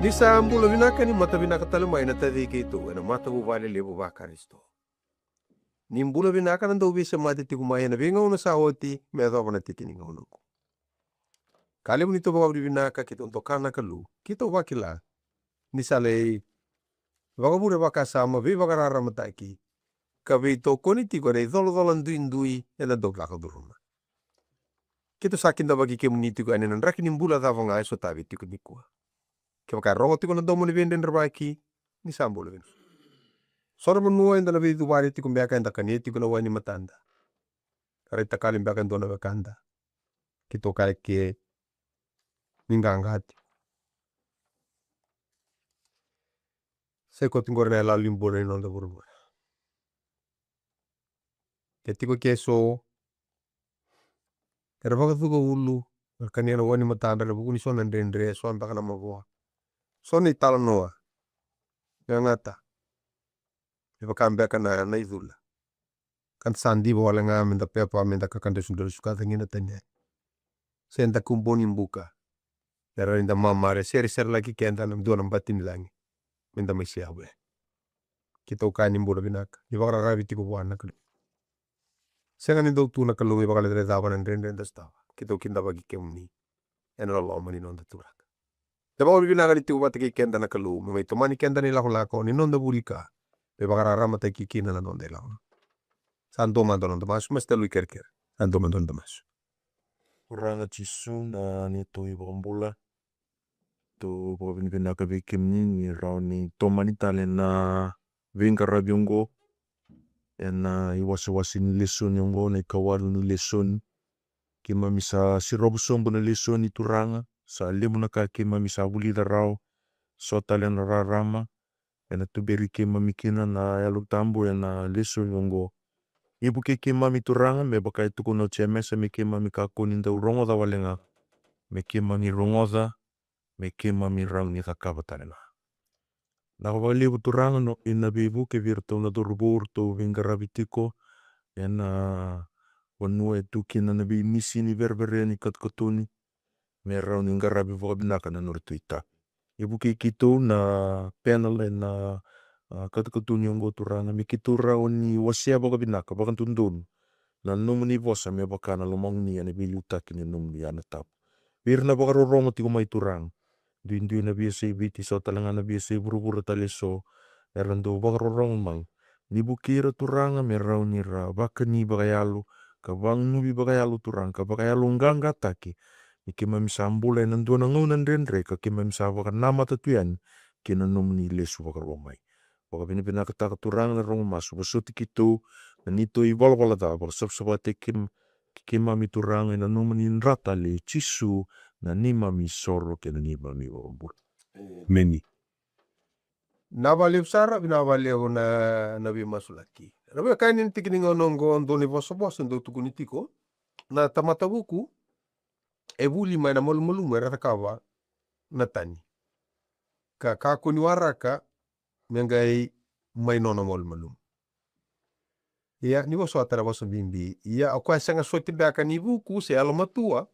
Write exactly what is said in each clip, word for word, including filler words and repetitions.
Ni sa bula vinaka, ni mata vinaka tale mai na taci keitou ena matavuvale levu vaKarisito. Ni bula vinaka na dauveisemati tiko mai ena veigauna sa oti me yacova na tiki ni gauna oqo. Ka levu ni tou vakavinavinaka keitou doka na Kalou, keitou vakila ni sa lai vakavure vakasama, veivakararamataki ka veitokoni tiko ena icolacola duidui eda dau caka curuma. Keitou sa kidavaki kemuni tiko yani ena draki ni bula cava ga e sotavi tiko nikua. Kevaka e rogo tiko na domo ni veidredrevaki, ni sa bula vinaka. So na vanua eda na veicuvari tiko beka, eda kania tiko na wai ni matada. Ka raitakali beka e dua na wekada. Keitou kaya ke ni qaqa tiko. Sa i koto qori na yalo ni bula ni noda vuravura. Ke tiko ke so era vakacuka ulu, era kania na wai ni matadra ena vuku ni so na dredre, so beka na mavoa, so na italanoa. Gagata. Me vaka beka na, na icula. Ka da sa diva wale ga me da pepa, me da kakadresudresu ka cagina tani yani. Se da kuboni buka. Era ni da mamare, sereserelaki keda na dua na bati ni cagi. Me da mai seavu yani. Keitou kaya ni bula vinaka, ni vakararavi tiko vua na Kalou. Sega ni dau tu na Kalou me vakalecalecava na dredre da sotava. Keitou kidavaki kemuni ena loloma ni noda Turaga. Da vakavinavinaka ni tiko vata kei keda na Kalou me mai tomani keda na ilakolako ni noda vuli ka me vakararamataki kina na noda ilakolako. Sa dua mada na noda masu, masu tale i kerekere. Sa dua mada na noda masu. Turaga Jisu, na neitou iVakabula, tou vakavinavinaka vei kemuni ni rawa ni tomani tale na veiqaravi oqo ena iwasewase ni lesoni oqo, na ikawalu ni lesoni. Keimami sa sirova sobu na lesoni, Turaga, sa levu na ka keimami sa vulica rawa, so tale na rarama ena tuberi keimami kina na Yalo Tabu ena lesoni oqo. Ni vukei keimami, Turaga, me vaka e tukuna o Jemesa, me keimami kakua ni dau rogoca wale ga, me keimami rogoca, me keimami rawa ni cakava tale ga. Vinaka vakalevu, Turaga, na nomuni veivuke vei iratou na cauravou ratou veiqaravi tiko ena vanua e tu kina na veimisi ni vereverea ni katokatoni, me rawa ni qaravi vakavinaka na nodratou itavi. Ni vukei keitou na panel ena, a, katokatoni oqo, Turaga, me keitou rawa ni wasea vakavinaka, vakadodonu na nomuni vosa me vaka na lomaguni ena veiliutaki ni nomuni Yalo Tabu. Vei ira na vakarorogo tiko mai, Turaga, duidui na veiyasai Viti, so tale ga na veiyasai vuravura tale eso era dau vakarorogo mai. Ni vukei ira, Turaga, me rawa ni ra vakani vakayalo ka vagunuvi vakayalo, Turaga, ka vakayaloqaqataki ni keimami sa bula ena dua na gauna dredre ka keimami sa vakanamata tu yani kei na nomuni lesu vakarua mai. Vakavinavinakataka, Turaga, na rogo masu, vosoti keitou na neitou ivalavala ca, vakasavasavataki keim-, keimami, Turaga, ena nomuni dra tale, Jisu, na neimami isoro kei na neimami iVakabula. Emeni. Vinaka vakalevu sara, vinaka vakalevu na, na veimasulaki. Ra via kaya ni na tiki ni gauna oqo, dua na ivosavosa dau tukuni tiko, na tamata vuku e vuli mai na malumalumu era cakava na tani, ka kakua ni waraka me qai mai nona malumalumu. Ia, ni vosota na vosa bibi. Ia, o koya sega soti beka ni vuku se yalomatua,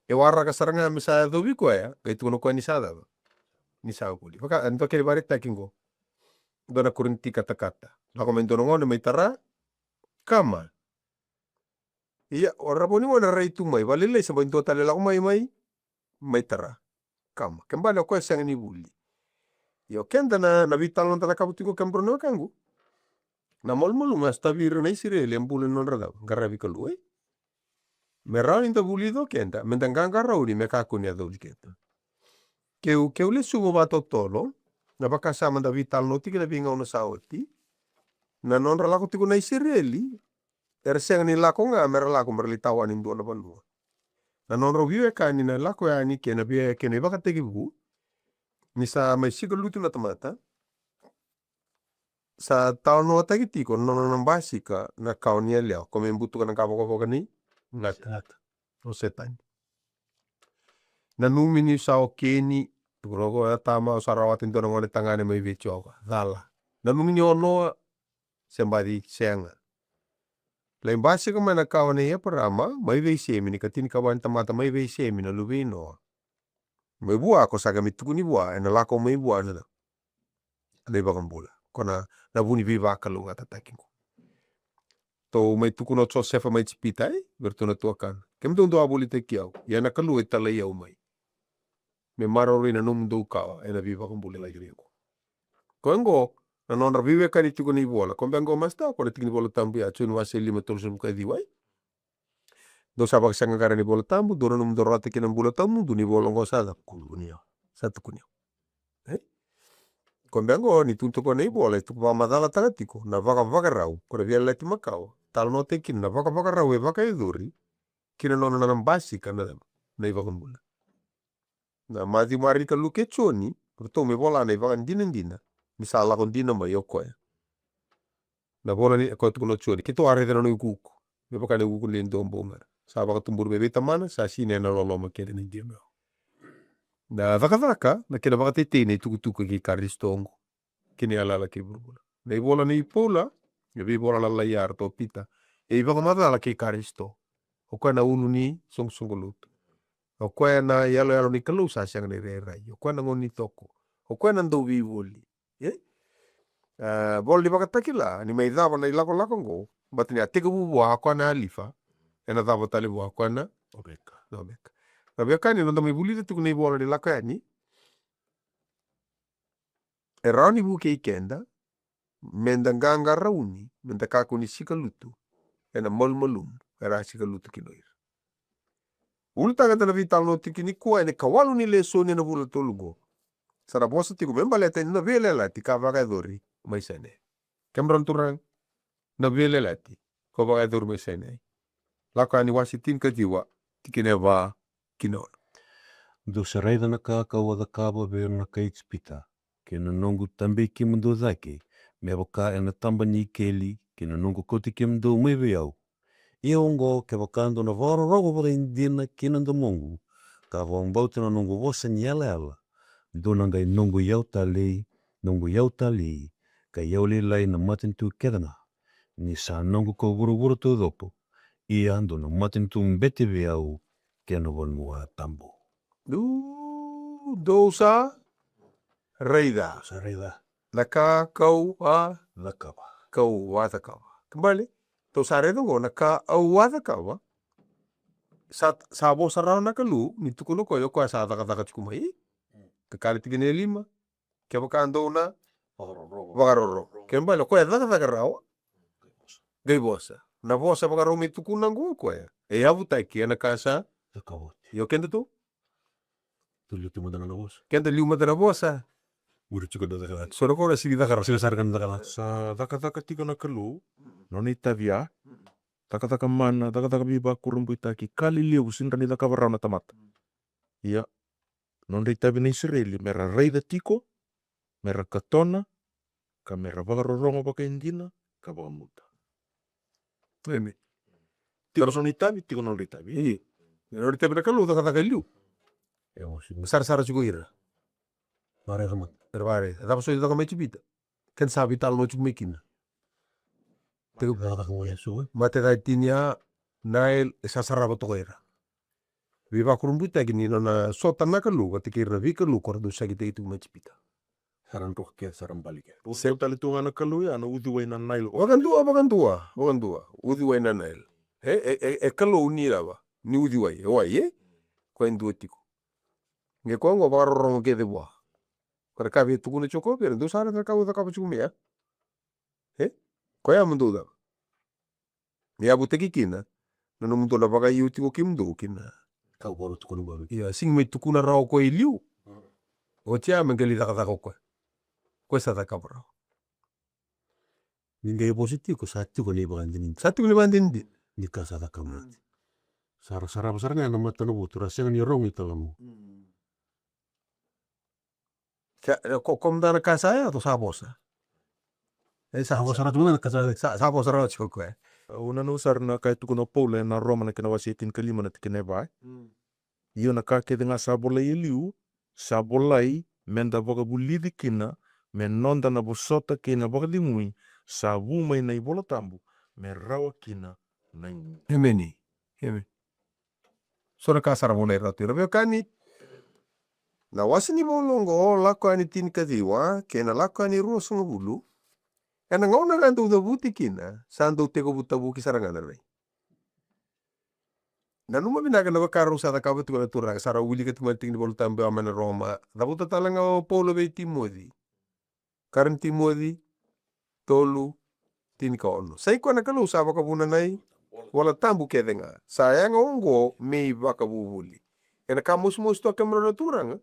e waraka sara ga me sa yacovi koya, qai tukuna o koya ni sa cava? Ni sa vuli. Vaka, e dua kena ivakaraitaki qo. Dua na Korinica katakata. Lako mai dua na gone mai tara kama. Ia, o ira na vo ni gone rai tu mai, vakalailai sa mai dua tale lako mai, mai, mai tara kama. Ke bale o koya sega ni vuli. Ia o keda na, na veitalanoa da cakava tiko, kemudrau na wekaqu. Na malumalumu e sotavi ira na Isireli e bula ni nodra cava? Qaravi Kalou, e? Me rawa ni da vulica o keda, me da qaqarauni, me kakua ni yacoli keda. Keu, keu lesuva vakatotolo na vakasama da veitalanoa tiko na veigauna sa oti, na nodra lako tiko na Isireli, era sega ni lako ga me ra lako me ra lai tawani dua na vanua. Na nodrau veiwekani na lako yani kei na vei-, kei na ivakatekivu, ni sa mai sikalutu na tamata, sa talanoataki tiko na nona basika na kawa ni yalewa, ko me butuka na qavokavoka ni gata. Gata. O Setani. Nanumi ni sa okeni, tukuna o koya, tama, au sa rawata e dua na gone tagane mai vei Jiova. Cala. Nanumi ni o Noa, se baci sega. Lai basika mai na kawa nei Eparama mai vei Semi, na ikatinikava ni tamata mai vei Semi, na luve i Noa. Mai vua, ko sa qai mai tukuni vua, ena lako mai vua na, na iVakabula. Ko na, na vu ni veivakalougatataki qo. Tou mai tukuna o Josefa mai Ijipita, e? Vei iratou na tuakana. Kemudou dou a volitaki au. Ia na Kalou e talai au mai. Me maroroi na nomudou kawa, ena veivakabulai vei iko. Koya qo, na nodra veiwekani tiko na ivola. Ko beka qo masta, ko na tiki ni Vola Tabu ya, Joni wase lima tolusagavulu ka ciwa, e? Dou sa vakasaqaqara na iVola Tabu, dou nanuma dou rawata kina na bula tawamudu, na ivola oqo sa cava? Tukuni au. Sa tukuni au. E? Ko beka qo, ni tukuni tiko na ivola, e tuku vakamacalataka tiko na vakavakarau, ko na veiyalayalati makawa. Talanoataki kina na vakavakarau e vakayacori, kina nona na basika na, na iVakabula. Na Maciu, Marika, Luke, Joni, ratou mai vola na ivakadinadina ni sa lako dina mai o koya. Na vola ni, koya tukuna o Joni, keitou a raica na nona iukuuku. Me vaka na iukuuku ni dua bau mera. Sa vakatubura mai vei Tamana, sa sinai ena loloma kece ni Deivaki. Na Cakacaka, na kena vakatetei na itukutuku kei Karisito oqo. Kei na yalayala kei vuravura. Na ivola nei Paula, e veivola lalai ya ratou o Pita. E ivakamacala kei Karisito. O koya na ulu ni soqosoqo lotu. O koya na iyaloyalo ni Kalou sa sega ni rairai. O koya na gauna ni toko. O koya na dauveivoli. E? A, vola ni Vakatakila, ni mai cava na ilakolako oqo, baleta ni a tekivu vua o koya na Alifa, ena cava tale vua o koya na Omeka. Na Omeka. Na veiwekani, noda mai vulica tiko na ivola ni Lako Yani, e rawa ni vukei keda, meda qaqarauni, meda kakua ni sikalutu ena malumalumu era a sikalutu kina o ira. Ulutaga eda na veitalanoa tiko nikua ena ikawalu ni lesoni ena vula tolu qo. Sa ra vosa tiko me baleta ni na veiyalayalati ka vakayacori mai Sainai. Kemudrau na turaga, na veiyalayalati ka vakayacori mai Sainai. Lako Yani wase tinikaciwa, tikina e va ki na ono. Dou sa raica na ka ka'u a cakava vei ira na kai Ijipita, kei na noqu tabei kemudou cake, me vaka ena taba ni ikeli, kei na noqu kauti kemudou mai vei au. Ia oqo, kevaka dou na vakarorogo vakaidina ki na domoqu, ka vakabauta na noqu vosa ni yalayala, dou na qai noqu iyau talei, noqu iyau talei, ka iyau lailai na matanitu kece ga, ni sa noqu ko vuravura taucoko, ia dou na matanitu bete vei au, kei na vanua tabu. Dou, dou sa raica. Sa raica. Na ka ka'u a cakava. Ka'u a cakava. Kena ibalebale, dou sa raica oqo, na ka au a cakava. Sa, sa vosa rawa na Kalou, ni tukuna o koya, o koya sa cakacaka tiko mai. Ka kena tikina e lima. Kevaka dou na vakarorogo. Vakarorogo. Kena ibalebale, o koya cakacaka rawa. Qai vosa. Na vosa vakarau mai tukuna oqo o koya. E yavutaki ena ka sa. Cakava oti. Io, keda tu? Tu liu tu mada na vosa. Keda liu mada na vosa. Muri tiko na cakacaka. So na koya sigi cakacaka. Sigi sara ga na cakacaka. Sa cakacaka tiko na Kalou. Nona itavi ya. Cakacaka mana, cakacaka veivakurabuitaki. Ka lelevu sega ni cakava rawa na tamata. Ia. Nodra itavi na Isireli, mera raica tiko, mera katona, ka mera vakarorogo vakaidina, ka vakamuta. Amen. Tiko na so na itavi, tiko na nodra itavi. Io. Nodra itavi na Kalou, cakacaka e liu. E, o si. Sarasara tiko ira. Varaica mada. Era varaica. Cava so e caka mai Ijipita? Keda sa veitalanoa tiko mai kina. Tiko. Cakacaka mai Iesu, e? Mate ca e tini ya, Nail, e sa sarava toka ira. Veivakurabuitaki ni nona sota na Kalou vata kei ira na veikalou ko ra dau sakitaki tiko mai Ijipita. Sa ra droka kece, sa ra bali kece. Sega tale tu ga na Kalou ya, na uciwai na Nail. Vakadua, vakadua, vakadua. Uciwai na Nail. E, e, e, e Kalou ni cava? Ni uciwai, e wai, e? Koya e dua tiko. Qai koya qo vakarorogo kece vua. Ko na ka via tukuna tiko vei ira, dou sa raica na ka au cakava tiko mai ya. E? Koya mo dou cava? Me yavutaki kina na nomudou na vakaio tiko kemudou kina. Ka au vakatukuna vakavi. Ia, sega ni mai tukuna rawa o koya e liu. Mm. Oti ya me qai lai cakacaka o koya. Koya sa cakava rawa. Ni qai vosa tiko, sa tiko na ivakadinadina. Sa tiko na ivakadinadina. Ni ka sa cakava. Mm. Sa ra sarava sara ga ena matanivotu, ra sega ni rogo i talanoa. Mm. Sa, e, ko, ko mada na ka sa yaco, sa vosa. E, sa, sa vosa rawa tu mada na ka sa, sa, sa vosa rawa tiko o koya. Au nanuma sara na ka e tukuna o Paula ena Roma na kena wase e tinikalima na tikina e va. Mm. Io na ka kece ga sa volai e liu, sa volai meda vakavulici kina, me noda na vosota kei na vakacegui, sa vu mai na iVola Tabu, me rawa kina na igu. Emeni. Emeni. So na ka sa ra volai rawa tu ira. Veiwekani, Na wase ni vola oqo, Lako Yani tinikaciwa kei na Lako Yani ruasagavulu, ena gauna ga dau cavuti kina, sa dau tekivu tavuki sara ga na rai. Nanuma vinaka na vaka rau sa cakava tiko na Turaga, sa rau wilika tiko mai na tiki ni Vola Tabu ya mai na Roma. Cavuta tale ga o Paula vei Timoci. Karua ni Timoci tolu, tinikaono. Sa i koya na Kalou sa vakavuna na iVola Tabu kece ga. Sa yaga oqo me ivakavuvuli. Ena ka mosimosi tu, kemudrau na turaga,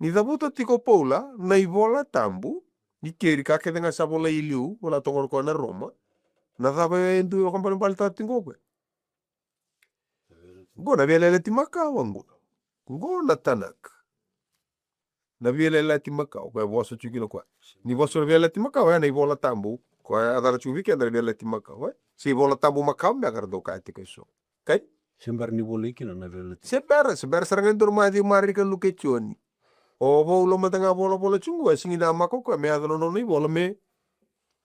ni cavuta tiko o Paula na iVola Tabu, ni keri ka kece ga sa volai e liu, vola toka o koya na Roma. Na cava e dui vakabalebaletaka tiko o koya? Qo na Veiyalayalati Makawa qo. Qo na Tanakh. Na Veiyalayalati Makawa, koya e vosa tiko kina o koya. Ni vosa na Veiyalayalati Makawa, ya na iVola Tabu. Koya a cala tiko vei keda na Veiyalayalati Makawa, e? Se iVola Tabu Makawa beka era dau kaya tiko eso. Kai? Se bera ni volai kina na Veiyalayalati. Se bera, se bera sara ga ni dua na Maciu, Marika, Luke, Joni. O Paula mada ga volavola tiko qo, e sega ni namaka o koya me yaco na nona ivola me,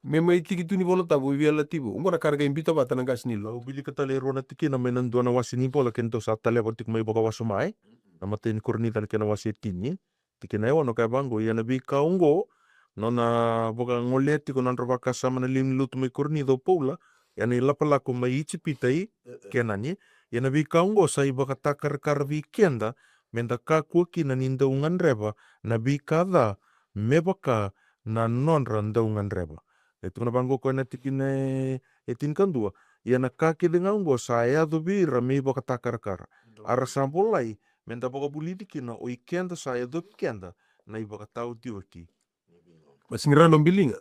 me mai tiki tu ni Vola Tabu i Veiyalayalati Vou. Qo na ka era qai biuta vata na qase ni Lo. Au wilika tale e rua na tikina mai na dua na wase ni vola keitou sa taleva tiko mai vakawasoma, e? Na imatai ni Korinica na kena wase e tini, tikina e ono, ka e vaqo: Ia na veika oqo, nona vakagolea tiko na nodra vakasama na lewe ni lotu mai Korinica o Paula, ena ilapalako mai Ijipita i Kenani. Ia na veika oqo sa ivakatakarakara vei keda, meda kakua kina ni dau gadreva na veika ca me vaka na nodra dau gadreva. E tukuna vaqo o koya na tikina e, e tinikadua: Ia na ka kece ga oqo sa yaco vei ira me ivakatakarakara. A ra sa volai meda vakavulici kina, o i keda sa yacovi keda na ivakataotioti. Mas ngira no biliga.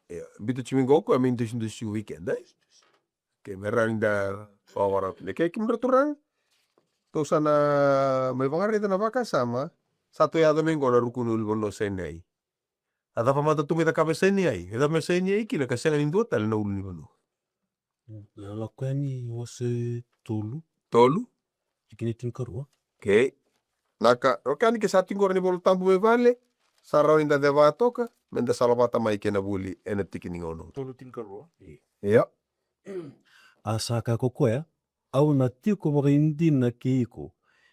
Ia, biuta tiko mai qo o koya me idusidusi vei keda, e? Ke me rawa ni da vakavakarau kina. Ke kemudrau turaga, tou sa na mai vakaraica na vakasama, sa tou yaco mai qo na ruku ni ulunivanua o Saineai. A cava mada tou mai cakava e Saineai? E cava me Saineai kina ka sega ni dua tale na ulunivanua? Na Lako Yani wase tolu. Tolu? Tikina e tinikarua. Okei. Na ka, Lako Yani, ke sa tiko qori na iVola Tabu mai vale, sa rawa ni da ceva toka, meda salavata mai kei na vuli ena tiki ni gauna. Tolu tinikarua. Ia. A sa kaya ko koya: Au na tiko vakaidina kei iko,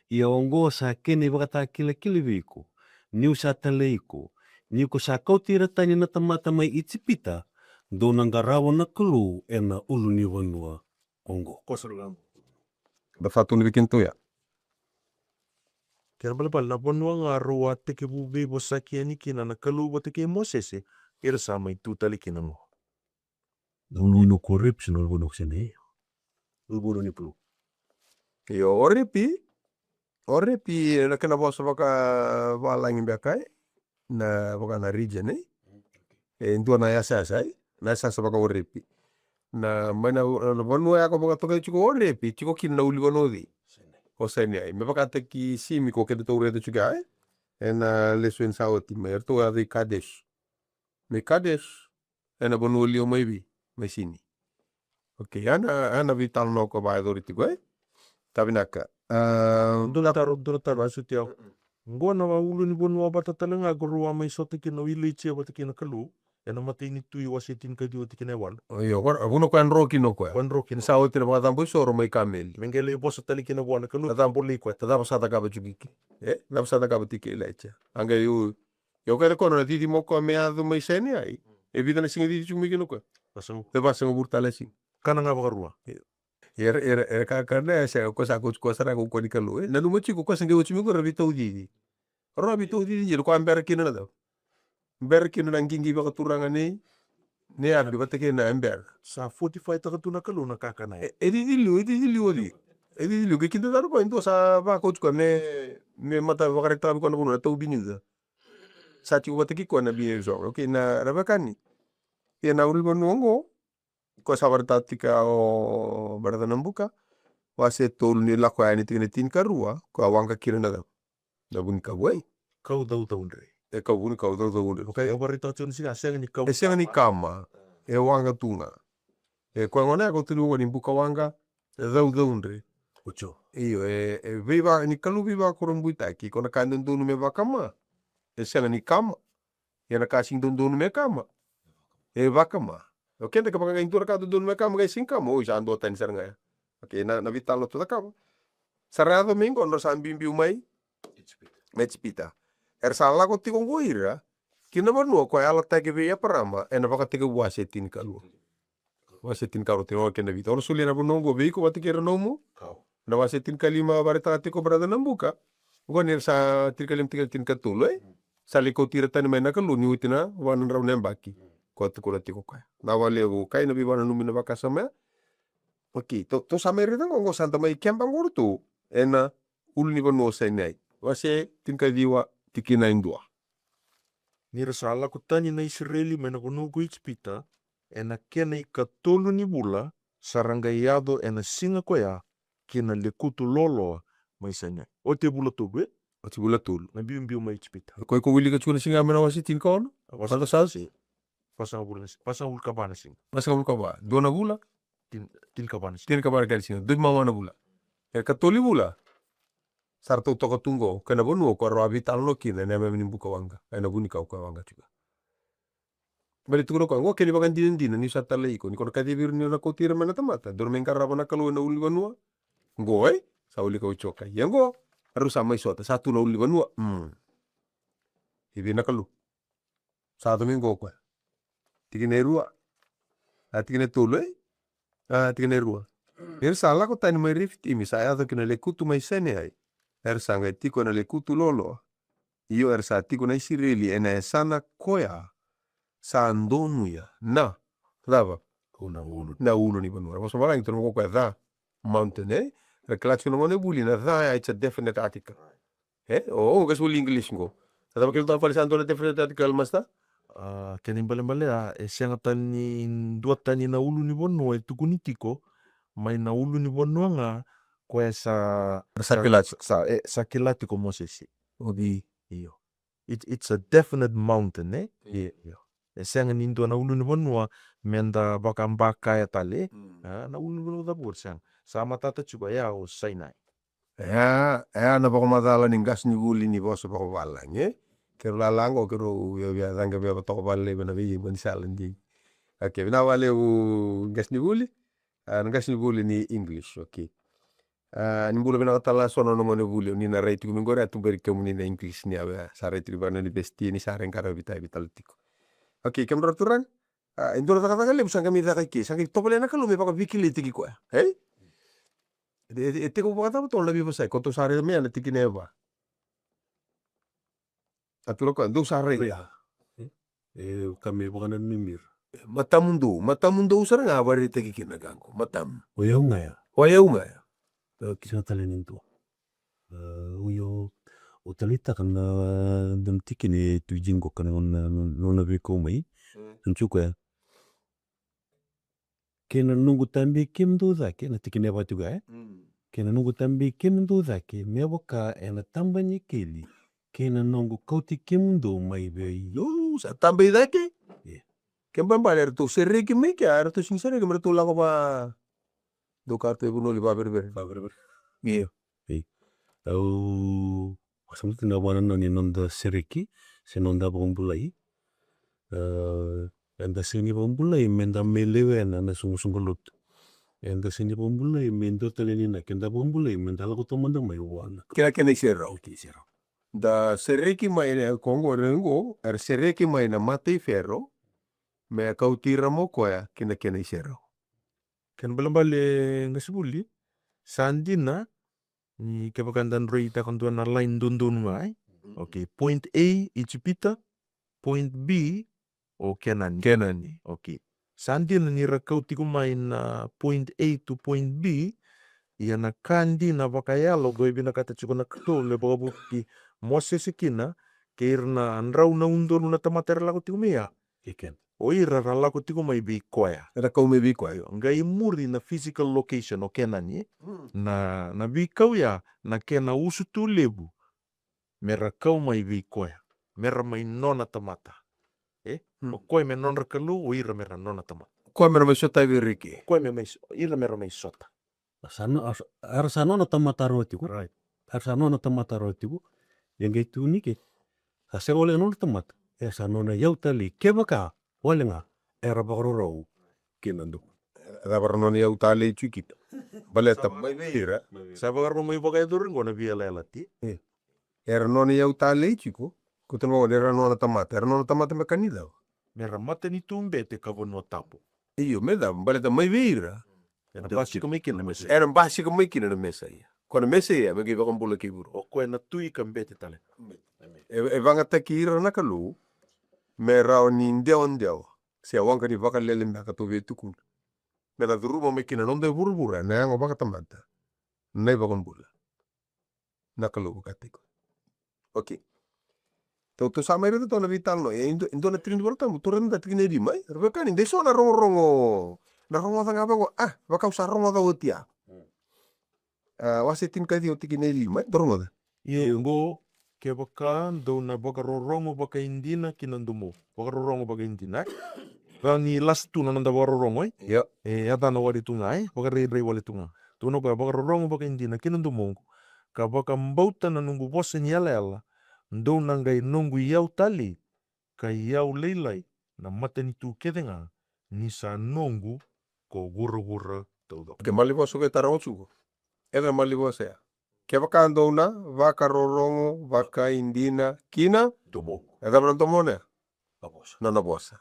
ia oqo sa kena ivakatakilakila vei iko, niu sa talai iko, ni ko sa kauti ira tani na tamata mai Ijipita, dou na qarava na Kalou ena ulunivanua oqo. Da sa tukuna vei keitou ya. Kena ibalebale, na vanua ga rau a tekivu veivosaki yani kina na Kalou vata kei Mosese, era sa mai tu tale kina qo. Na ulunivanua ko Orepi, se na ulunivanua ko Saineai? Ulunivanua ni Kalou. Io, Orepi. Orepi, na kena vosa vakavalagi beka, e? Na vaka na region, e? E dua na yasayasa, e? Na yasayasa vaka Orepi. Na mai na, na vanua ya ko vakatokai tiko Orepi, tiko kina na ulunivanua o cei? O Saineai. Me vakataki Simi, ko kedatou raica tiko ya, e? Ena lesoni sa oti mai, eratou yaco i Kadesu. Mai Kadesu, ena vanua liwa mai vei, mai Sini. Okei, ya na, ya na veitalanoa ko vakayacori tiko, e? Ka vinaka. A, dua na taro, dua na taro, a suti au. Qo na ulunivanua vata tale ga ko rau a mai sota kina o Ilaija vata kei na Kalou ena imatai ni Tui wase tinikaciwa tikina e walu. Io, ko, vuna ko a dro kina o koya. Ko a dro kina. Sa oti na vakacabo isoro mai kameli. Me qai lai vosa tale kina vua na Kalou, na cabo lei koya, ta cava sa cakava tiko kina? E, cava sa cakava tiko kina Ilaija? A qai u Io, kaya ko na cici mo koya me yaco mai Saineai. E vica na siga cici tiko mai kina o koya? Vasagavulu. E vasagavulu tale na siga. Kana ga vakarua. Io. Era, era, era kakana, e sega, ko sa kauti koya sara ga ko koya ni Kalou. E, nanuma tiko, ko sa qai oti mai ko ra veitaucici. Ra veitaucici, ko a bera kina na cava? Bera kina na qiqi vakaturaga nei, nei Abi vata kei na Ebera. Sa fortify taka tu na Kalou na kakana. E, e cici liu, e cici liu oti. E cici liu, ke kida taro ko, e dua sa vakauti koya me, me mata vakaraitaka vei koya na vanua, na taubi ni Juta. Sa tiko vata kei koya na Bini Soga. Okei, na ra vekani. Ia na ulunivanua oqo, ko sa vakaraitaka tiko o Brother Nabuka, wase tolu ni Lako Yani tikina tinikarua, ko a waqa kina na cava? Na vunikau, e? Kau caucaudre. E kau vunikau caucaudre. Okei. E vakaraitaka tiko ni sega, sega ni kau. E sega ni kama. E waqa tu ga. E koya gona ya ko tukuni ni buka waqa, e caucaudre. Ojo. Io, e, e veiva, ni Kalou veivakurabuitaki, ko na ka e dodonu me vakama. E sega ni kama. Ia na ka sega ni dodonu me kama, e vakama. O keda kevaka qai dua na ka dodonu me kama, qai sega ni kama, oi, sa duatani sara ga ya. Okei, na, na veitalanoa tou cakava. Sa ra yaco mai qo, nodra sa biubiu mai Ijipita. Mai Ijipita. Era sa lako tiko oqo ira ki na vanua ko a yalataki vei Eparama ena Vakatekivu wase tinikalua. Wase tinikarua, tinikarua kei na vitu. Au na solia na vanua oqo vei iko vata kei ira na nomu. Na wase tinikalima vakaraitaka tiko, brother, na buka. Oqo ni ra sa tinikalima, tinikalima, tinikatolu, e? Sa lai kauti ira tani mai na Kalou ni oti na va na drau na yabaki. Ko a tukuna tiko koya. Na vakalevu, kai na veivakananumi na vakasama ya. Okei, tou, tou sa mai raica oqo, oqo sa da mai keba oqo ratou ena ulunivanua o Sainai. Wase tinikaciwa, tikina e dua. Ni ra sa lako tani na Isireli mai na vanua ko Ijipita, ena kena ikatolu ni vula, sa ra qai yaco ena siga koya ki na lekutu loloa mai Sainai. Oti e vula tolu, e? Oti vula tolu. Na biubiu mai Ijipita. Ko iko wilika tiko na siga mai na wase tinikaono? Wase, sa, si. Vasagavulu na si-, vasagavulu ka va na siga. Vasagavulu ka va. Dua na vula? Tin-, tinikava na siga. Tinikava na siga. Dua vei maua na vula. E katolu vula. Sa ratou toka tu qo, kei na vanua ko rawa veitalanoa kina, ena yameyame ni buka waqa. Ena vunikau ko waqa tiko. Baleta tukuna koya, qo kena ivakadinadina, niu sa talai iko, ni ko na kacivi ira ni o na kauti ira mai na tamata. Dou na mai qarava na Kalou ena ulunivanua. Qo, e? Sa wilika oti o koya. Ia qo, rau sa mai sota, sa tu na ulunivanua. Mm. I vei na Kalou. Sa yaco mai qo o koya. Tikina e rua. A, tikina e tolu, e? A, tikina e rua. Ni ra sa lako tani mai Refitimi, sa yaco ki na lekutu mai Sainai. Era sa qai tiko ena lekutu loloa. Io, era sa tiko na Isireli ena yasana koya sa donuya na, cava? Na ulu. Na ulunivanua. Ra vosa valagi tu na ko koya ca, mountain, e? Ra kila tiko na gone vuli na ca ya, it's a definite article. E? O, o, qai sa vuli English qo. Sa cava kila tu vale sa dua na definite article, master? A, kena ibalebale, a, e sega tani ni dua tani na ulunivanua e tukuni tiko, mai na ulunivanua ga koya sa, sa, sa kila tiko. Sa, e, sa kila tiko Mosese. Io. It, it's a definite mountain, e? Io. E sega ni dua na ulunivanua meda vakabakaya tale, e? Mm. A, na ulunivanua cava qori, sega. Sa matata tiko ya o Sainai. E ya, e ya na vakamacala ni qasenivuli ni vosa vakavalagi, e? Keirau lala qo, keirau via, via caqe via vakatoka vakalailai vei na veimani sala ni. Okei, vinaka vakalevu qasenivuli. A, na qasenivuli ni English, okei. A, ni bula vinaka tale so na nona gone vuli, ni na rai tiko mai qori, a tuberi kemuni na English ni a, sa rai tiko vaka na university, ni sa rai qaravi tavi tale tiko. Okei, kemudrau turaga. A, e dua na cakacaka levu sa qai mai caka i ke, sa qai tovolea na Kalou me vakavikilaitaki koya. E? E, e, e tekivu vakacava tolo na veivosaki, ko tou sa raica mai na tikina e va. A tura koya, dou sa raica. Raica. E, e ka me vakananumi ira. E, matamudou, matamudou sara ga a vakaraitaki kina ka qo, matamu. O yau ga ya. O yau ga ya. E, ki sega tale ni dua. E, o yau, o taleitaka na, na tikina e tu i qo ka na, na, na, na veikau mai. Mm. Sa na tiko koya. Kei na noqu tabei kemudou cake, na tikina e va tiko ya, e? Mm. Kei na noqu tabei kemudou cake, me vaka ena taba ni keli, kei na noqu kauti kemudou mai vei. Io, sa tabei cake? Io. Kena ibalebale eratou sereki mai kea, eratou sega ni sereki me ratou lako va. Dou ka ratou e vanua ni vaverevere. Vaverevere. Io. Ei. Au vakasamataka na vakanananu ni noda sereki se noda vakabulai. E, eda sega ni vakabulai meda mai lewena na soqosoqo lotu. Eda sega ni vakabulai me dua tale ni na keda vakabulai meda lako taumada mai vua na. Kena, kena iserau. Kena iserau. Da sereki mai na koqo, era sereki mai na mata i Fero me kauti ira mo koya ki na kena iserau. Kena ibalebale qasenivuli, sa dina ni kevaka da droitaka dua na line dodonu ga, e? Mhm. Okay, point A, Ijipita, point B, o Kenani. Kenani. Okay. Sa dina ni ra kau tiko mai na point A to point B, ia na ka dina vakayalo qo e vinakata tiko na Kalou me vakavukui Mosese kina, kei ira na drau na udolu na tamata era lako tiko mai ya. Io, kena. O ira ra lako tiko mai vei koya. Era kau mai vei koya. Io, qai muri na physical location o Kenani, e? Mm. Na, na veikau ya, na kena usutu levu, me ra kau mai vei koya, me ra mai nona tamata. E? Mm. O koya me nodra Kalou, o ira me ra nona tamata. O koya me ra mai sotavi ira i ke. O koya me mai so-, ira me ra mai sota. Sa no-, a, era sa nona tamata rawa tiko. Right. Era sa nona tamata rawa tiko. Ia qai tukuni ke, sa sega wale ga nona tamata. E sa nona iyau talei. Kevaka wale ga era vakarorau ki na dou. Era vakarau nona iyau talei tiko kina. Baleta mai vei ira. Sa vakarau mai vakayacori qo na veiyalayalati. E. Era nona iyau talei tiko. Ko tona vagona era nona tamata. Era nona tamata me ka ni cava? Me ra matanitu bete ka vanua tabu. Io, me cava? Baleta mai vei ira. Era basika mai kina na Mesaia. Era basika mai kina na Mesaia. Ko na Mesaia me qai vakabula kei vuravura. O koya na tui ka bete tale. E, e vagataki ira na Kalou me rawa ni dewadewa se waqa ni vakalele beka tou via tukuna. Me na curuma mai kina na noda vuravura na yago vakatamata na iVakabula. Na Kalou vakatiko. Okay. Tou, tou sa mai raica tou na veitalanoa. E dua, e dua na tikina ni Vola Tabu, tou raica na tikina e lima, e. Ra veiwekani, de so na rogorogo, na rogoca ga vaqo, a, vaka au sa rogoca oti ya. A, wase tinikaciwa tikina e lima, e, tou rogoca. Ia oqo, kevaka dou na vakarorogo vakaidina ki na domoqu. Vakarorogo vakaidina, e? Ka ni lasi tu na noda vakarorogo, e? Io. E yacana wale tu ga, e? Vakarairai wale tu ga. Tukuna o koya, vakarorogo vakaidina ki na domoqu, ka vakabauta na noqu vosa ni yalayala, dou na qai noqu iyau talei, ka iyau lailai na matanitu kece ga, ni sa noqu ko vuravura taucoko. Ke malivosa ko e tara o suko. E na malivosa ya. Kevaka dou na vakarorogo vakaidina ki na domoqu. E cava na domona ya? Na vosa. Na, na vosa.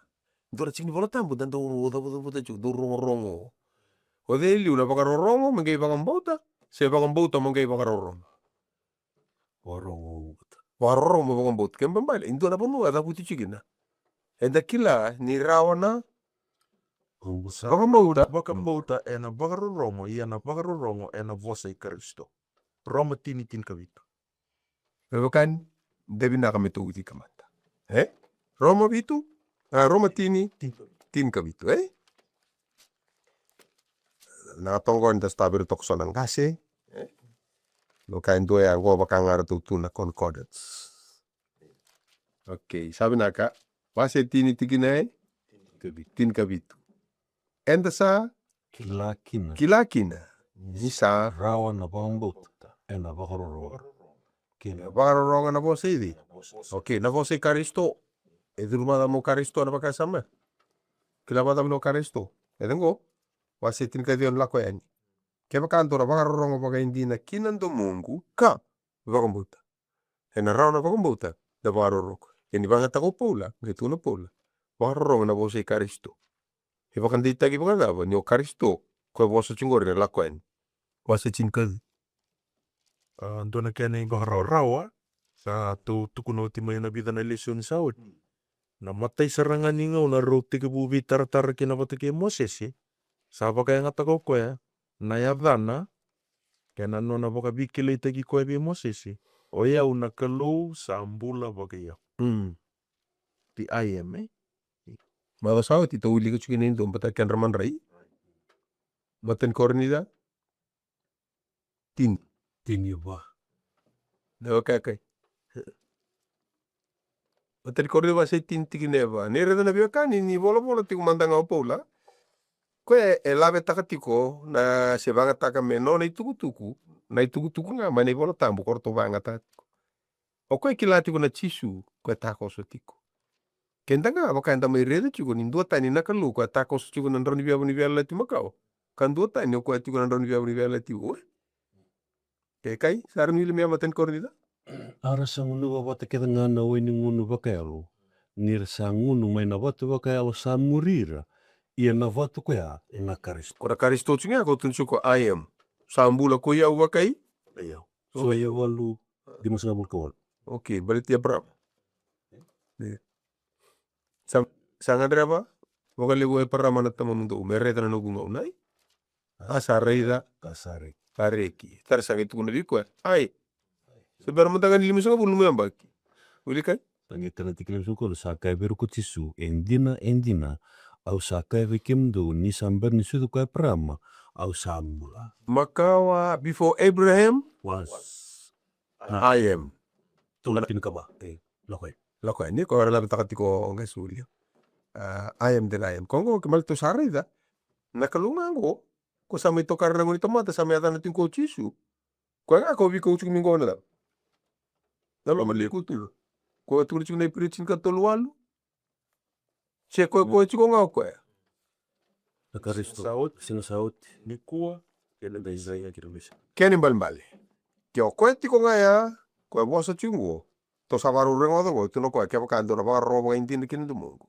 Dua na tiki ni Vola Tabu da dau cavucavuta tiko, dau rogorogo. O cei e liu na vakarorogo me qai vakabauta, se vakabauta mo qai vakarorogo? Vakarorogo. Vakarorogo mo vakabauta. Ke babale, e dua na vanua e cavuti tiko kina. Eda kila ni rawa na vakabauta. Vakabauta ena vakarorogo, ia na vakarorogo ena vosa i Karisito. Roma tini, tinikavitu. Veiwekani, de vinaka me tou ucika mada. E? Roma vitu? A, Roma tini, tinikavitu, e? Na toqo ni da sa tavira toka so na qase. E? Vaka e dua ya qo vaka ga ratou tu na concordance. Okay, sa vinaka. Wase tini tikina e? Tinikavitu. Eda sa kila kina. Kila kina. Ni sa rawa na vakabauta ena vakarorogo. Kina. Vakarorogo na vosa i cei? Okay, na vosa i Karisito. E curu mada mo Karisito na vakasama. Kila mada mo Karisito. E cego. Wase tinikaciwa na Lako Yani. Kevaka dou na vakarorogo vakaidina ki na domoqu ka vakabauta. Ena rawa na vakabauta na vakarorogo. Ia ni vagataka o Paula, qai tukuna o Paula, vakarorogo na vosa i Karisito. E vakadeitaki vakacava ni o Karisito ko e vosa tiko qori na Lako Yani? Wase tinikaciwa. A, dua na kena ivakarawarawa sa tou tukuna oti mai na vica na lesoni sa oti. Na matai sara ga ni gauna rau tekivu veitaratara kina vata kei Mosese, sa vakayagataka o koya na yacana kei na nona vakaveikilaitaki koya vei Mosese. O yau na Kalou sa bula vakaiyau. Mm. The I am, e? Macawa sa oti tou wilika tiko kina e dua vata kedra madrai. Matai ni Korinica tini. Tini va. Na weka kai. Matai ni Korinica wase tini tikina e va. Ni raica na veiwekani ni volavola tiko mada ga o Paula. Koya e lavetaka tiko na se vagataka me nona itukutuku. Na itukutuku ga mai na iVola Tabu ko ratou vagataka tiko. O koya e kila tiko na Jisu, koya e takoso tiko. Keda ga vaka eda mai raica tiko ni duatani na Kalou koya e takoso tiko na drau ni viavu ni veiyalayalati makawa. Ka duatani o koya tiko na drau ni viavu ni veiyalayalati oqo. Ke kai, sa ra ni wili mai Matai ni Korinica. A ra sa gunuva vata kece ga na wai ni gunu vakayalo. Ni ra sa gunu mai na vatu vakayalo sa muri ira. Ia na vatu koya na Karisito. Ko na Karisito tiko ga ko tukuna tiko I am. Sa bula ko i au vakai. I au. So e walu, limasagavulu ka walu. Okay, baleti Eparama. Sa, sa gadreva vakalevu o Eparama na tamamudou me raica na noqu gauna, e? A sa raica, ka sa reki. Ka reki. Tara sa qai tukuna vei koya, ai. Se bera mada ga ni limasagavulu na yabaki. Wili kai? Sa qai tara tiki limasagavulu, sa kaya vei ira ko Jisu, e dina, e dina, au sa kaya vei kemudou, ni sa bera ni sucu ko Eparama, au sa bula. Makawa, before Abraham was, I am. Tolu tinikava. E. Lako yani. Lako yani, ko era lavetaka tiko qai solia. A, I am that I am. Ko qo, ke malitou sa raica. Na Kalou ga qo, ko sa mai tokara na gone tamata, sa mai yacana tiko ko Jisu. Koya ga ko vei ko tiko mai qo na cava? Na loma levu tu. Ko tukuna tiko na Iperiu tinikatolu walu. Se koya, koya tiko ga o koya. Na Karisito. Sa oti. Siga sa oti. Nikua. Kena ibalebale. Kena ibalebale. Ke o koya tiko ga ya, Koya vosa tiko qo, tou sa vakarau rogoca qo, tukuna o koya, kevaka dou na vakarorogo vakaidina ki na domoqu,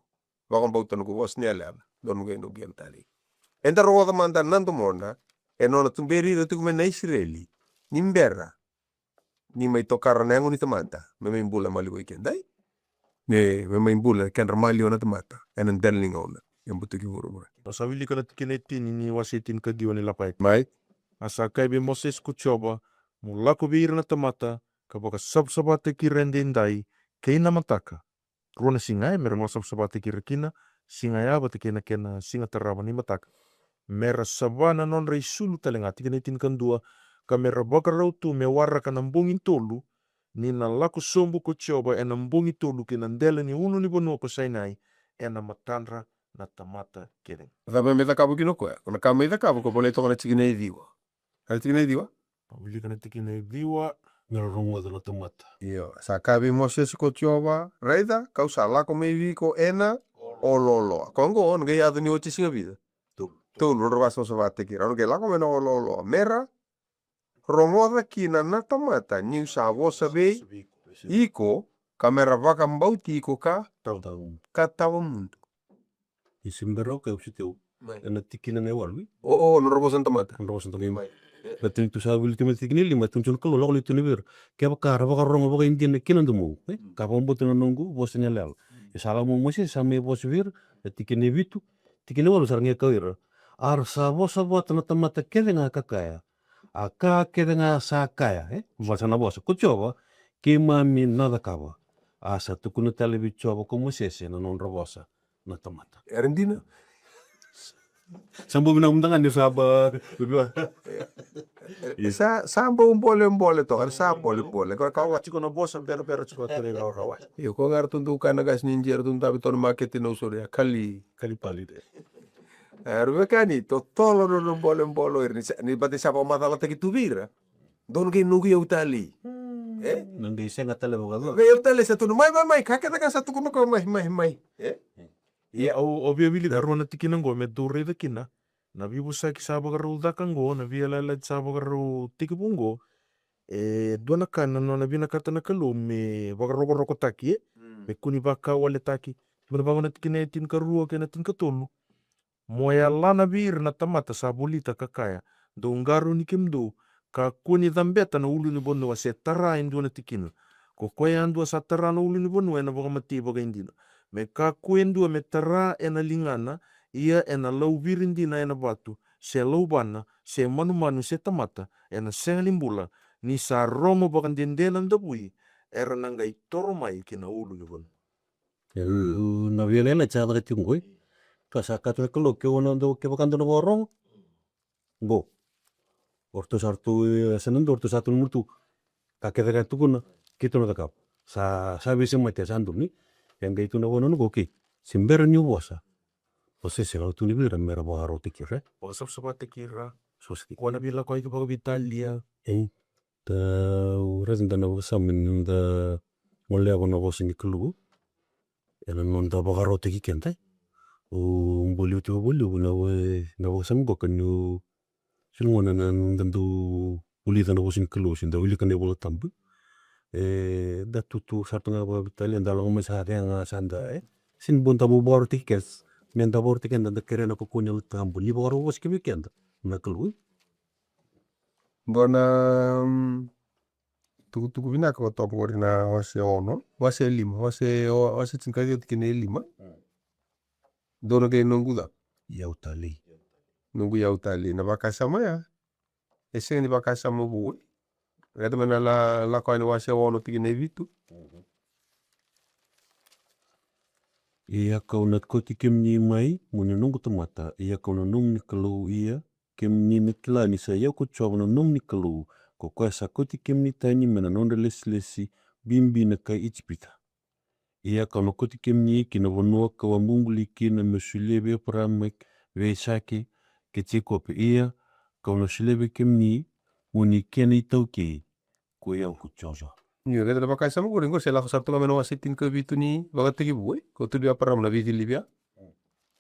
vakabauta noqu vosa ni yalayala, dou na qai noqu yalo talei. Eda rogoca mada na domoda, e nona tuberi ira tiko mai na Isireli, ni bera ni mai tokara na yago ni tamata me mai bula maliwai keda, e? Me, me mai bula kedra maliwa na tamata ena dela ni gauna e butuki vuravura. Au sa wilika na tikina e tini ni wase e tinikaciwa ni Lako Yani. Mai. A sa kaya vei Mosese ko Jiova, mo lako vei ira na tamata, ka vakasavasavataki ira edaidai, kei na mataka. Rua na siga, e, me ra vakasavasavataki ira kina, siga ya vata kei na kena siga tarava ni mataka. Me ra sava na nodra isulu tale ga, tikina e tinikadua, ka me ra vakarau tu me waraka na bogi tolu, ni na lako sobu ko Jiova ena bogi tolu ki na dela ni ulunivanua ko Sainai, ena matadra na tamata kece ga. Cava me cakava kina o koya? Ko na ka me cakava ko volai toka na tikina e ciwa. Ka na tikina e ciwa? Wilika na tikina e ciwa. Me ra rogoca na tamata. Io, sa kaya vei Mosese ko Jiova, raica, kau sa lako mai vei iko ena olooloa. Ko qo, na qai yaco ni oti siga vica? Tolu. Tolu, nodra vakasavasavataki ira. Nodra qai lako mai na olooloa. Me ra rogoca kina na tamata, niu sa vosa vei iko, ka me ra vakabauti iko ka, ka tawa mudu. Isi bera o koya, au sa tei. Mai. Ena tikina na iwalu, e? O, o, nodra vosa na tamata. Nodra vosa na tamata. Mai. Na tini tu sa wili tu mai tikina e lima, tukuna tiko na Kalou, lako lai tukuna vei ira. Kevaka ra vakarorogo vakaidina ki na domoqu, e? Mm. Ka vakabauta na noqu vosa ni yalayala. Mm. E sa lako mai o Mosese, sa mai vosa vei ira, na tikina e vitu, tikina e walu sa ra qai kaya o ira. A ra sa vosa vata na tamata kece ga ka kaya. A ka kece ga sa kaya, e? Vosa na vosa. Ko Jiova, keimami na cakava. A sa tukuna tale vei Jiova ko Mosese na nodra vosa na tamata. Era dina. Sa bau vinaka mada ga ni sa ba. Sa, sa bau bolebole toka, sa bolebole. Ko ka tiko na vosa berabera tiko tale rawarawa. Io, ko ga ratou dau kaya na qase ni Idia, ratou dabe toka na makete ni Nausori, a kali. Kali pali de. E, ra veka ni totolo na nodra bolebole o ira, ni sa, ni baleta ni sa vakamacalataki tu vei ira. Dou na qai noqu iyau talei. E? Na qai sega tale vakacava. Qai iyau talei sa tukuna, mai, mai, mai, ka kece ga sa tukuna o koya, mai, mai, mai. E? Ia, au, au via wilika rua na tikina qo me dou raica kina na veivosaki sa vakarau caka qo, na veiyalayalati sa vakarau tekivu qo. E dua na ka na nona vinakata na Kalou me vakarokorokotaki, e? Mm. Me kua ni vakawaletaki. Tukuna vaqo na tikina e tinikarua kei na tinikatolu. Mo yalana vei ira na tamata sa volita ka kaya, dou qarauni kemudou, kakua ni cabeta na ulunivanua se tara e dua na tikina. Ko koya yadua sa tara na ulunivanua ena vakamatei vakaidina. Me kakua e dua me tara ena ligana, ia ena lauviri dina ena vatu, se lauvana, se manumanu, se tamata, ena sega ni bula, ni sa rogo vakadede na davui, era na qai toro mai ki na ulunivanua. E, na veiyalayalati sa caka tiko qo, e. Ka sa kaya tu na Kalou, ke o na dau, kevaka dou na vakarorogo. Qo. O ratou sa ratou, e, sa na dua, o ratou sa tu na mutu. Ka kece ka tukuna, keitou na cakava. Sa, sa veisemati, sa donu ni. E qai tu na vanua qo, okay. Se bera niu vosa. Mosese, lako tu ni vei ira, me ra vakarautaki ira, e. Vakasavasavataki ira. Savasavati. Ko na veilakoyaki vakaveitalia. E. Tau raica da na vakasama ni da goleva na vosa ni Kalou ena noda vakarautaki keda. Au buli oti vakalevu na va-, na vakasama qo ka niu sega ni gauna na noda dau vulica na vosa ni Kalou se da wilika na iVola Tabu. E da tutu sara tu ga vakaveitalia, da lako mai sa cega sa da, e. Sega ni bau da vakarautaki keda. Me da vakarautaki keda, da kerea na kakua ni Yalo Tabu ni vakarau vosa ki vei keda na Kalou. Dua na, mm, tukutuku vinaka ko toka qori na wase ono, wase lima, wase, o, wase tinikaciwa tikina e lima. Mm. Dou na qai noqu ca. Iyau talei. Noqu iyau talei. Na vakasama ya. E sega ni vakasama vou. Reta mai na la, Lako Yani wase ono tikina e vitu. Mhm. Ia kau na kauti kemuni mai, mo ni noqu tamata, ia kau na nomuni Kalou, ia kemuni na kila ni sa i au ko Jiova na nomuni Kalou, ko koya sa kauti kemuni tani mai na nodra lesilesi bibi na kai Ijipita. Ia kau na kauti kemuni ki na vanua kau a bubului kina meu solia vei Eparaama, vei Aisake, kei Jekope. Ia kau na solia vei kemuni mo ni kena itaukei, ko i au ko Jiova. Io, reta na vakasama qori, qori se lako sara tu ga mai na wase tinikavitu ni Vakatekivu, e? Ko tukuna vei Eparaama na veicili via.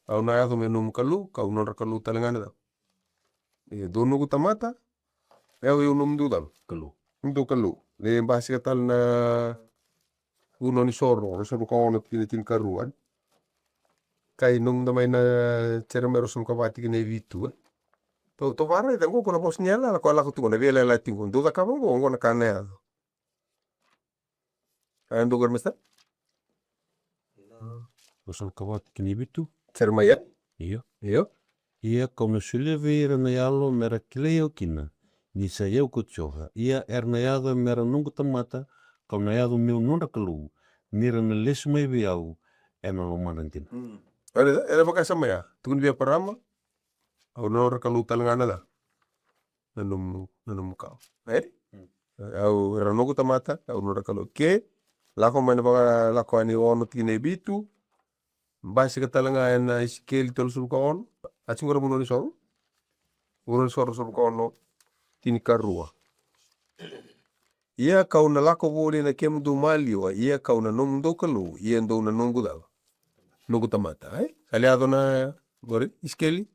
Au na yaco meu nomu Kalou, kau nodra Kalou tale ga na cava. Io, dou noqu tamata, au, au nomudou cava? Kalou. Nomudou Kalou. Ni basika tale na Vunau ni Soro, ruasagavulu ka ono tikina tinikarua. Qai noda mai na Jeremaia ruasagavulu ka va tikina e vitu, e. Tou, tou vakaraica qo, qo na vosa ni yalayala, qo a lako tu qo na veiyalayalati qo. Dou cakava qo, qo na ka na yaco. A, dou qori, Mister? Ruasagavulu ka va tikina e vitu. Jeremaia. Io. Io. Ia kau na solia vei ira na yalo me ra kilai au kina, ni sa i au ko Jiova. Ia era na yaco me ra noqu tamata, kau na yaco meu nodra Kalou, ni ra na lesu mai vei au ena lomadra dina. Mm. Era, era vakasama ya. Tukuni vei Eparama, au na nodra Kalou tale ga na, na nomu, na nomu kawa. E? Mm. Au, era noqu tamata, au nodra Kalou. Ke lako mai na Vakalako yani ono tikina e vitu, basika tale ga ena Isikeli tolusagavulu ka ono. A, tiko qo na Vunau ni Soro. Vunau ni Soro ruasagavulu ka ono, tinikarua. Ia kau na lako voli ena kemudou maliwa, ia kau na nomudou Kalou, ia dou na noqu cava? Noqu tamata, e? Sa lai yaco na, qori, Isikeli?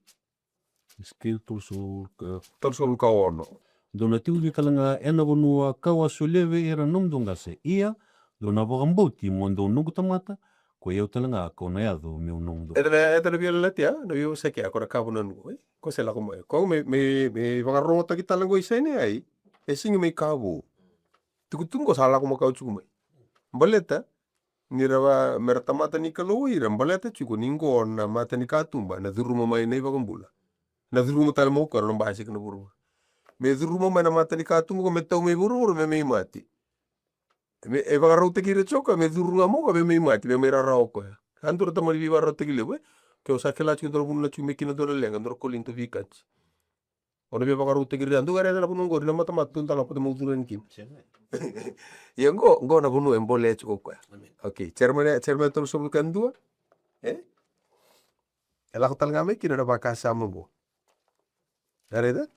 Isikeli tolusagavulu ka, tolusagavulu ka ono. Dou na tiko tale ga ena vanua kau a solia vei ira na nomudou qase. Ia dou na vakabauti mo dou noqu tamata, ko i au tale ga kau na yaco meu nomudou. Eda na, eda na veiyalayalati ya, na veivosaki ya, ko na ka vou na noqu, e? Ko se lako mai. Ko me, me, me vakarogotaki tale qo i Saineai, e sega ni mai ka vou. Tukutuku qo sa lako makawa tiko mai. Baleta ni ra va, me ra tamata ni Kalou o ira, baleta tiko ni qo na matanikatuba ena curuma mai na iVakabula. Na curuma tale mai o koya na basika na vuravura. Me curuma mai na matanikatuba qo me tau mai vuravura me mai mate. Me, e vakarautaki ira tiko o koya me curu ga mai o koya me mai mate, me mai rarawa o koya. A dua na tamani veivakarautaki levu, e? Ke o sa kila tiko dua na vanua tiko mai kina dua na leqa, dua na koli, dua veikati. O na via vakarautaki ira, dou raica na vanua qori, na matamata, dou dala, pata mau curu yani kina. Ia qo, qo na vanua e bolea tiko o koya. Amen. Okay, Jeremaia, Jeremaia tolusagavulu ka dua. E? E lako tale ga mai kina na vakasama qo. Raica?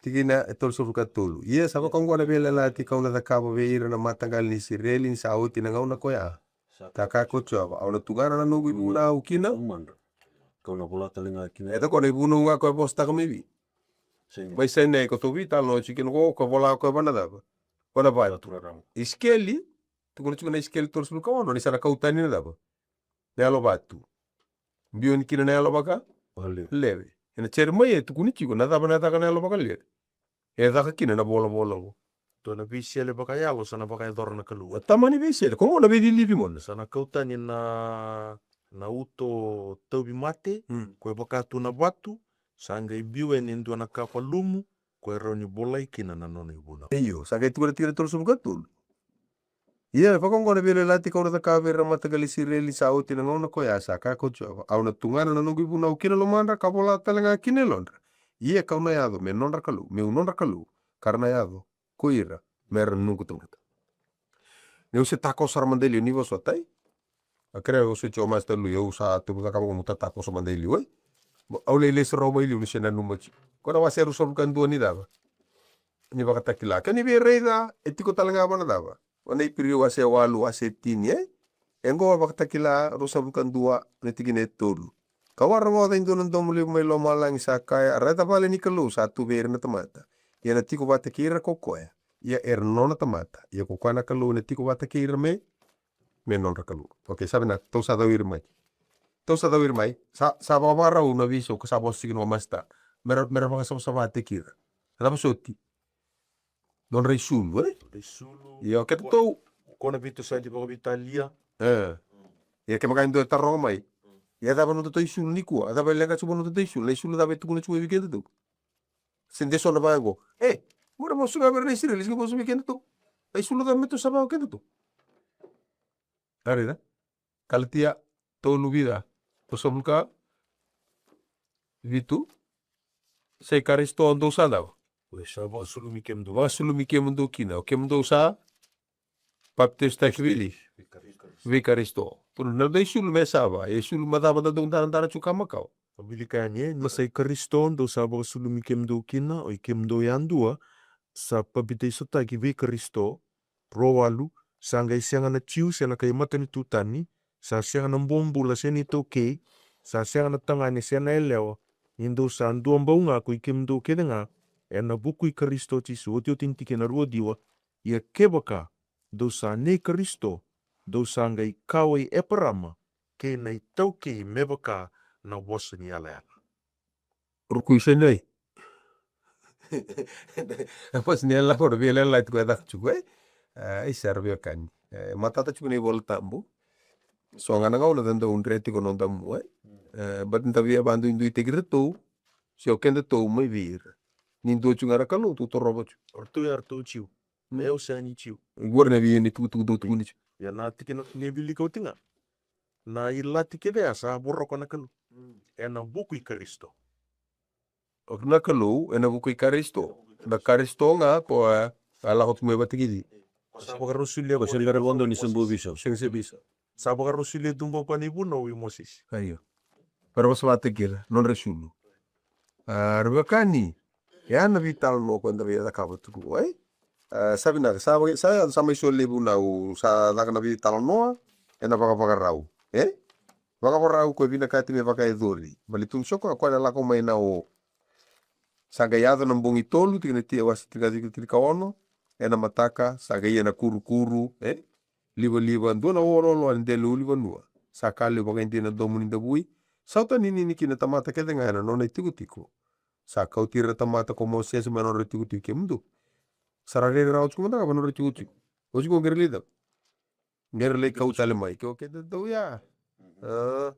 Tikina e tolusagavulu ka tolu. Ia sa vaka oqo na veiyalayalati kau na cakava vei ira na mataqali ni Isireli ni sa oti na gauna koya. Sa kaya ko Jiova, au na tugana na noqu ivunau kina. Kau na vola tale ga kina. E tako na ivunau ga koya vosataka mai vei. Mai Saineai, ko tou veitalanoa tiko kina qo, koya vola koya va na cava? Va na vatu. Isikeli, tukuna tiko na Isikeli tolusagavulu ka ono, ni sa na kau tani na cava? Na yalo vatu. Biu yani kina na yalo vaka? Lewe. Ena Jeremaia e tukuni tiko na cava na caka na yalo vakalewe. E caka kina na volavola qo. Dua na veisele vakayalo sa na vakayacora na Kalou. Na tamani veisele, ko qo na veililivi mona. Sa na kau tani na, na uto tauvimate, mm, ko e vaka tu na vatu, sa qai biu yani e dua na ka valumu, ko e rawa ni volai kina na nona ivunau. Io, sa qai tukuna tiko na tolusagavulu ka tolu. Ia, e vaka oqo na veiyalayalati kau na cakava vei ira na mataqali Isireli ni sa oti na gauna koya, sa kaya ko Jiova, au na tugana na noqu ivunau ki na lomadra, ka vola tale ga ki na yalodra. Ia kau na yaco me nodra Kalou, meu nodra Kalou, ka ra na yaco ko ira me ra noqu tamata. Niu se takoso sara mada e liu, ni vosota, e? A kerea vosoti o Master Lui, au sa tu cakava qo meu tatakoso mada e liu, e? Au lai lesu rawa mai liu ni se nanuma tiko. Ko na wase ruasagavulu ka dua ni cava? Ni Vakatakila. Ke ni veiraica, e tiko tale ga va na cava? O na Iperiu wase walu, wase tini, e? E qo a Vakatakila ruasagavulu ka dua na tikina e tolu. Kau a rogoca e dua na domo levu mai lomalagi sa kaya, raica vale ni Kalou sa tu vei ira na tamata. Ia na tiko vata kei ira ko koya. Ia era nona tamata. Ia ko koya na Kalou na tiko vata kei ira me, me nodra Kalou. Okay, sa vinaka, tou sa cau ira mai. Tou sa cau ira mai. Sa, sa vakavakarau na veisau ka sa vosa tiko na Master. Me ra, me ra vakasavasavataki ira. Cava soti? Nodra isulu, e? Nodra isulu. Io, keitou. Ko na veitosoyaki vakaveitalia. E. Ia kevaka e dua e taroga mai. Ia cava nodatou isulu nikua? A cava e leqa tiko vua nodatou isulu? Na isulu cava e tukuna tiko vei kedatou? Se de so na vaka qo. E, mo na vosa ga vei ira na Isireli, se qai vosa vei kedatou. Na isulu cava me tou savai o kedatou? A raica? Kalatia tolu, vica? Tolusagavulu ka vitu. Sa i Karisito dou sa cava? Oi, sa vakasulumi kemudou. Vakasulumi kemudou kina. O kemudou sa papitaisotaki vei, vei Karisito. Vei Karisito. Tukuna na noda isulu me sa va. E isulu me cava, da dau daradara tiko ka makawa. Ka wilika yani, e, ni sa i Karisito dou sa vakasulumi kemudou kina, o i kemudou yadua sa papitaisotaki vei Karisito. Rua walu, sa qai sega na Jiu se na kai matanitu tani, sa sega na bobula se na iTaukei, sa sega na tagane se na yalewa, ni dou sa dua bau ga ko i kemudou kece ga ena vuku i Karisito Jisu. Iotioti ni tikina rua ciwa, Ia kevaka dou sa nei Karisito, dou sa qai kawa i Eparama kei na itaukei me vaka na vosa ni yalayala. Rukui Sinai. E vosa ni yalayala ko na veiyalayalati ko e caka tiko, e? E, isa, ra veiwekani. E, matata tiko na iVola Tabu. So ga na gauna da dau dre tiko na noda mu, e? E, but da via vaduiduitaki iratou, se o kedatou mai vei ira. Ni dua tiko ga na Kalou tou torova tiko. O ratou ya ratou tiko. Mm. E, au sega ni tiko. Qori na via ni tukutuku dou tukuni tiko. Ia na tikina ni wilika oti ga. Na ilati kece ya sa voroka na Kalou. Mm. Ena vuku i Karisito. O na Kalou ena vuku i Karisito. Na Karisito ga ko a, a lako tu mai vata kei cei? Ko sa vakarau solia, ko sa vakarau solia tu vua na ivunau i Mosese. Io. Para vosa vata kei ira, nodra isulu. A, ra veiwekani. Ia na veitalanoa ko eda via cakava tu qo, e? A, sa vinaka, sa, sa, sa mai soli na ivunau, sa caka na veitalanoa ena vakavakarau, e? Vakavakarau ko e vinakati me vakayacori. Baleta ni so koya, koya na lako mai na o. Sa qai yaco na bogi tolu, tikina ti-, wase tinikaciwa, tinikaono, ena mataka, sa qai ia na kurukuru, e? Livaliva, dua na o loaloa ena dela ni ulunivanua. Sa ka levu vakaidina na domo ni davui. Sa ota ninini kina na tamata kece ga ena nona itikotiko. Sa kauti ira na tamata ko Mosese mai na nodra itikotiko, kemudou. Sa ra rairai rawa tiko mada ga va na nodra itikotiko. Oti qo qai ra lai cava? Qai ra lai kau tale mai. Ke o keda dau ya. A.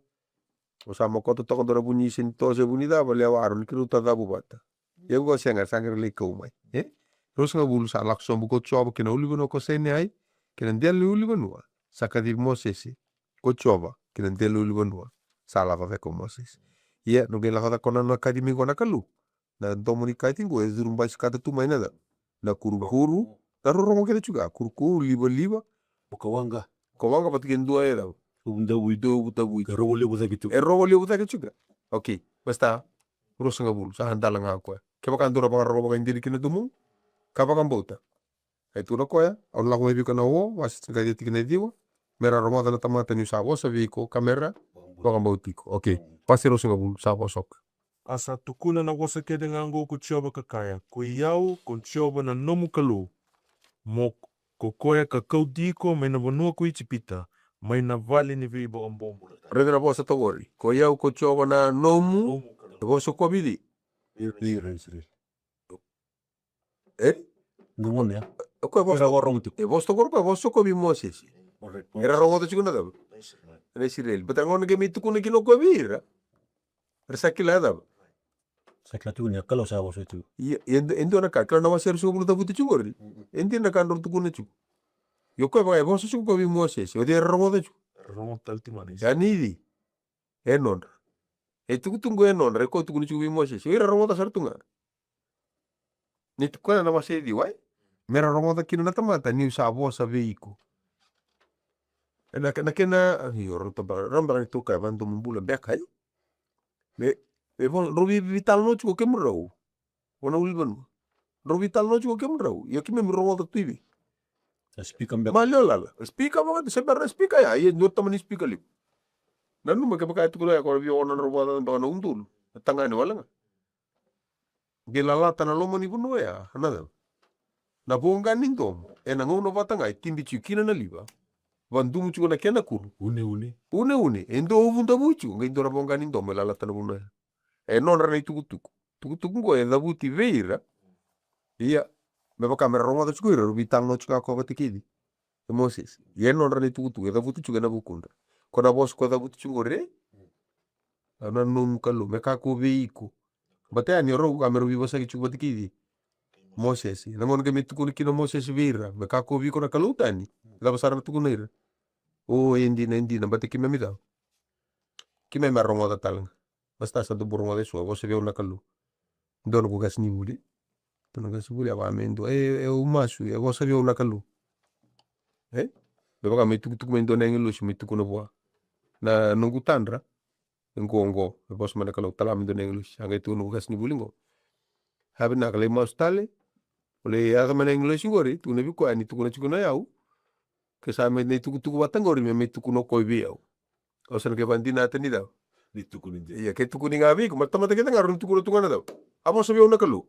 O sa mokota toka dua na vu ni isa ni toso, vu ni cava, lewa, aro ni keirau tacavu vata. Ia qo sega, sa qai ra lai kau mai. E? Ruasagavulu, sa lako sobu ko Jiova ki na ulunivanua ko Sinai, ki na dela ni ulunivanua. Sa kacivi Mosese ko Jiova ki na dela ni ulunivanua. Sa lako cake ko Mosese. Ia, na qai lako cake ko na, na kaci mai qo na Kalou. Na domo ni kaci qo e curu basikata tu mai na cava? Na kurukuru. Na rorogo kece tiko ga, kurukuru, livaliva. Bukawaqa. Bukawaqa vata kei dua e cava? Uvu davui. Dua uvu davui. E rogo levu cake tiko. E rogo levu cake tiko ga. Okay, basta. Ruasagavulu, sa dala ga o koya. Kevaka dou na vakarorogo vakaidina ki na domoqu ka vakabauta. E tukuna o koya, au na lako mai vei iko ena o, wase tinikaciwa, tikina e ciwa, me ra rogoca na tamata niu sa vosa vei iko, ka me ra vakabauti iko. Okay. Wase ruasagavulu, sa vosa o koya. A sa tukuna na vosa kece ga oqo ko Jiova ka kaya, koi au ko Jiova na nomu Kalou, mo, ko koya ka kauti iko mai na vanua ko Ijipita, mai na vale ni veivakabobula. Raica na vosa toka qori. Koi au ko Jiova na nomu. Nomu Kalou. E vosa ko vei? Ira, ira, Isireli. E? Ni gone ya. O koya e vosa, era rogo tiko. E vosa toka o koya, e vosa toka vei Mosese. Correct. Era rogoca tiko na cava? Na Isireli. But na gauna qai mai tukuna kina o koya vei ira, era sa kila e cava? Sa kila tiko ni a Kalou sa vosa tiko. Ia, e du-, e dua na ka, kila na wase ruasagavulu cavuti tiko qori. Mm-mm. E dina na ka drau tukuna tiko. Io, o koya vaka e vosa tiko o koya vei Mosese. O cei era rogoca tiko? Era rogoca tale tiko ga na Isireli. Ia ni cei? E nodra. E tukutuku qo e nodra, e koya tukuna tiko vei Mosese. O ira rogoca sara tu ga. Ni tukuna na wase e ciwa, e? Me ra rogoca kina na tamata niu sa vosa vei iko. E na, na kena, io, rau ta ba-, rau beka ni tukuna vakadomobula beka, e? Me, me vo-, drau vei, veitalanoa tiko kemudrau. Vo na ulunivanua. Drau veitalanoa tiko kemudrau. Ia keimami rogoca tu i vei? Na speaker beka. Maliwa lala. Speaker vaka, se bera na speaker ya. Ia, dua tama ni speaker levu. Nanuma kevaka e tukuna ya ko na via ono na drau vakacaca beka na udolu. Na tagane wale ga. Qai lalata na loma ni vanua ya, na cava? Na voqa ni domo, ena gauna vata ga e tibi tiko kina na liva. Vadumu tiko na kena kuru. Uneune. Uneune, e dua uvu davui tiko, qai dua na voqa ni domo e lalata na vanua ya. E nodra na itukutuku. Tukutuku qo e cavuti vei ira. Ia, me vaka me ra rogoca tiko ira, rau veitalanoa tiko ga ko vata kei cei? E Mosese. Ia e nodra na itukutuku, e cavuti tiko ena vukudra. Ko na vosa ko cavuti tiko qori, e? Au na nomu Kalou, me kakua vei iko. Bata yani o rau ka me rau veivosaki tiko vata kei cei? Mosese. Na gauna qai me tukuna kina o Mosese vei ira, me kakua vei iko na kalou tani. Cava sara na tukuna ira? O, e dina, e dina, bata keimami cava? Keimami a rogoca tale ga. Basta sa dau bau rogoca eso, e vosa vei au na Kalou. Dua noqu qasenivuli. Dua na qasenivuli, a vaka me dua, e, e, au masu, e vosa vei au na Kalou. E? Me vaka me tukutuku mai dua na agilosi, me tukuna vua. Na noqu tadra, e qo, qo, e vosa mai na Kalou, tala mai dua na agilosi. A qai tukuna noqu qasenivuli qo. A vinaka, lai masu tale, o lai yaco mai na agilosi qori, tukuna vei koya, ni tukuna tiko na yau. Ke sa mai na itukutuku vata qori, me mai tukuna o koya vei au. Au sa na qai vakadinata ni cava? Ni tukuni dina. Ia, ke tukuni ga vei iko, ma tamata kece ga rau ni tukuna tu ga na cava? A vosa vei au na Kalou.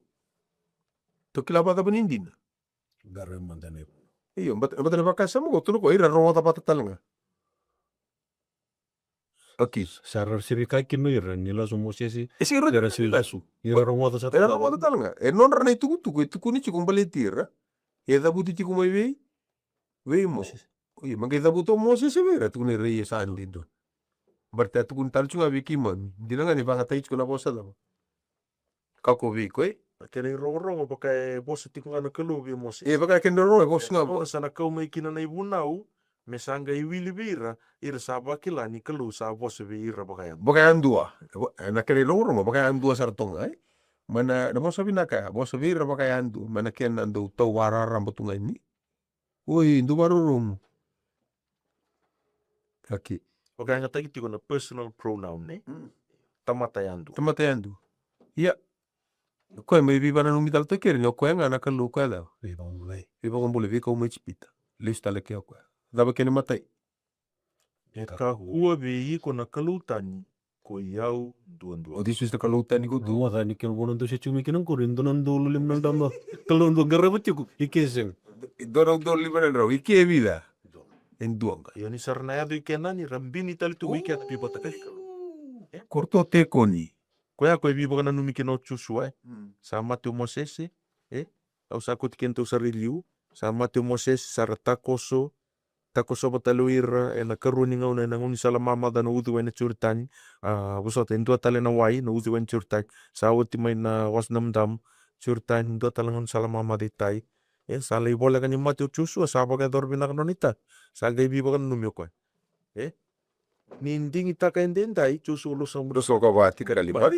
Tou kila vakacava ni dina? Qaravi mada na ivunau. Io, baleta, baleta na vakasama qo, tukuna o koya, ira rogoca vata tale ga. Okay. Sa ra se veika kina o ira ni lasu o Mosese. E sega ni ira se lasu. Ira rogoca sa. Ira rogoca tale ga. E nodra na itukutuku e tukuni tiko baleti ira. E cavuti tiko mai vei, vei Mosese. Io, me qai cavuta o Mosese vei ira, tukuna ira, ia sa dina. Baleta tukuni tale tu ga vei keimami. Dina ga ni vakayagataki tiko na vosa cava? Ka ko vei iko, e? Na kena irogorogo vaka e vosa tiko ga na Kalou vei Mosese. E, vaka e kena irogorogo e vosa ga. Sa na kau mai kina na ivunau, me sa qai wili vei ira, ira sa vakila ni Kalou sa vosa vei ira vakayadua. Vakayadua. E, na kena irogorogo vakayadua sara toka ga, e? Mai na, na vosa vinaka ya, vosa vei ira vakayadua, mai na kena dau tau vakararaba tu ga ni. Oi, dau vakarorogo. Okay. Vakayagataki tiko na personal pronoun, ne? Mm. Tamata yadua. Tamata yadua. Ia. O koya mai veivakananumi tale toka keri ni o koya ga na Kalou koya cava? Veivakabulai. Veivakabulai, veikau mai Ijipita. Lesu tale ke o koya. Cava kena imatai? E kakua vei iko na kalou tani, ko i au duadua. O Jisu sa kalou tani ko dua. Dua tani, kena vuna dou se tiko mai kina qori, dua na udolu lima na drau. Kalou dou qarava tiko, i ke sega. Dua na udolu lima na drau, i ke vica? E dua ga. Io, ni sa ra na yaco i Kenani, ra bini tale tu mai Kenani vata kei Kalou. E? Ko ratou tekoni. Koya ko e veivakananumi kina o Josua, e? Mm. Sa mate o Mosese, e? Au sa kauti kedatou sara i liu. Sa mate o Mosese, sa ra takoso, takosova tale o ira ena karua ni gauna, ena gaunisala mamaca na uciwai na Joritani. A, vosota, e dua tale na wai, na uciwai na Joritani. Sa oti mai na Wasa Damudamu, Joritani, dua tale na gaunisala mamaca i tai. E, sa lai voleka ni mate o Josua, sa vakayacora vinaka na nona itavi. Sa qai veivakananumi o koya. E? Ni digitaka edaidai, Josua ruasagavulu. Ruasagavulu ka va, tikina lima.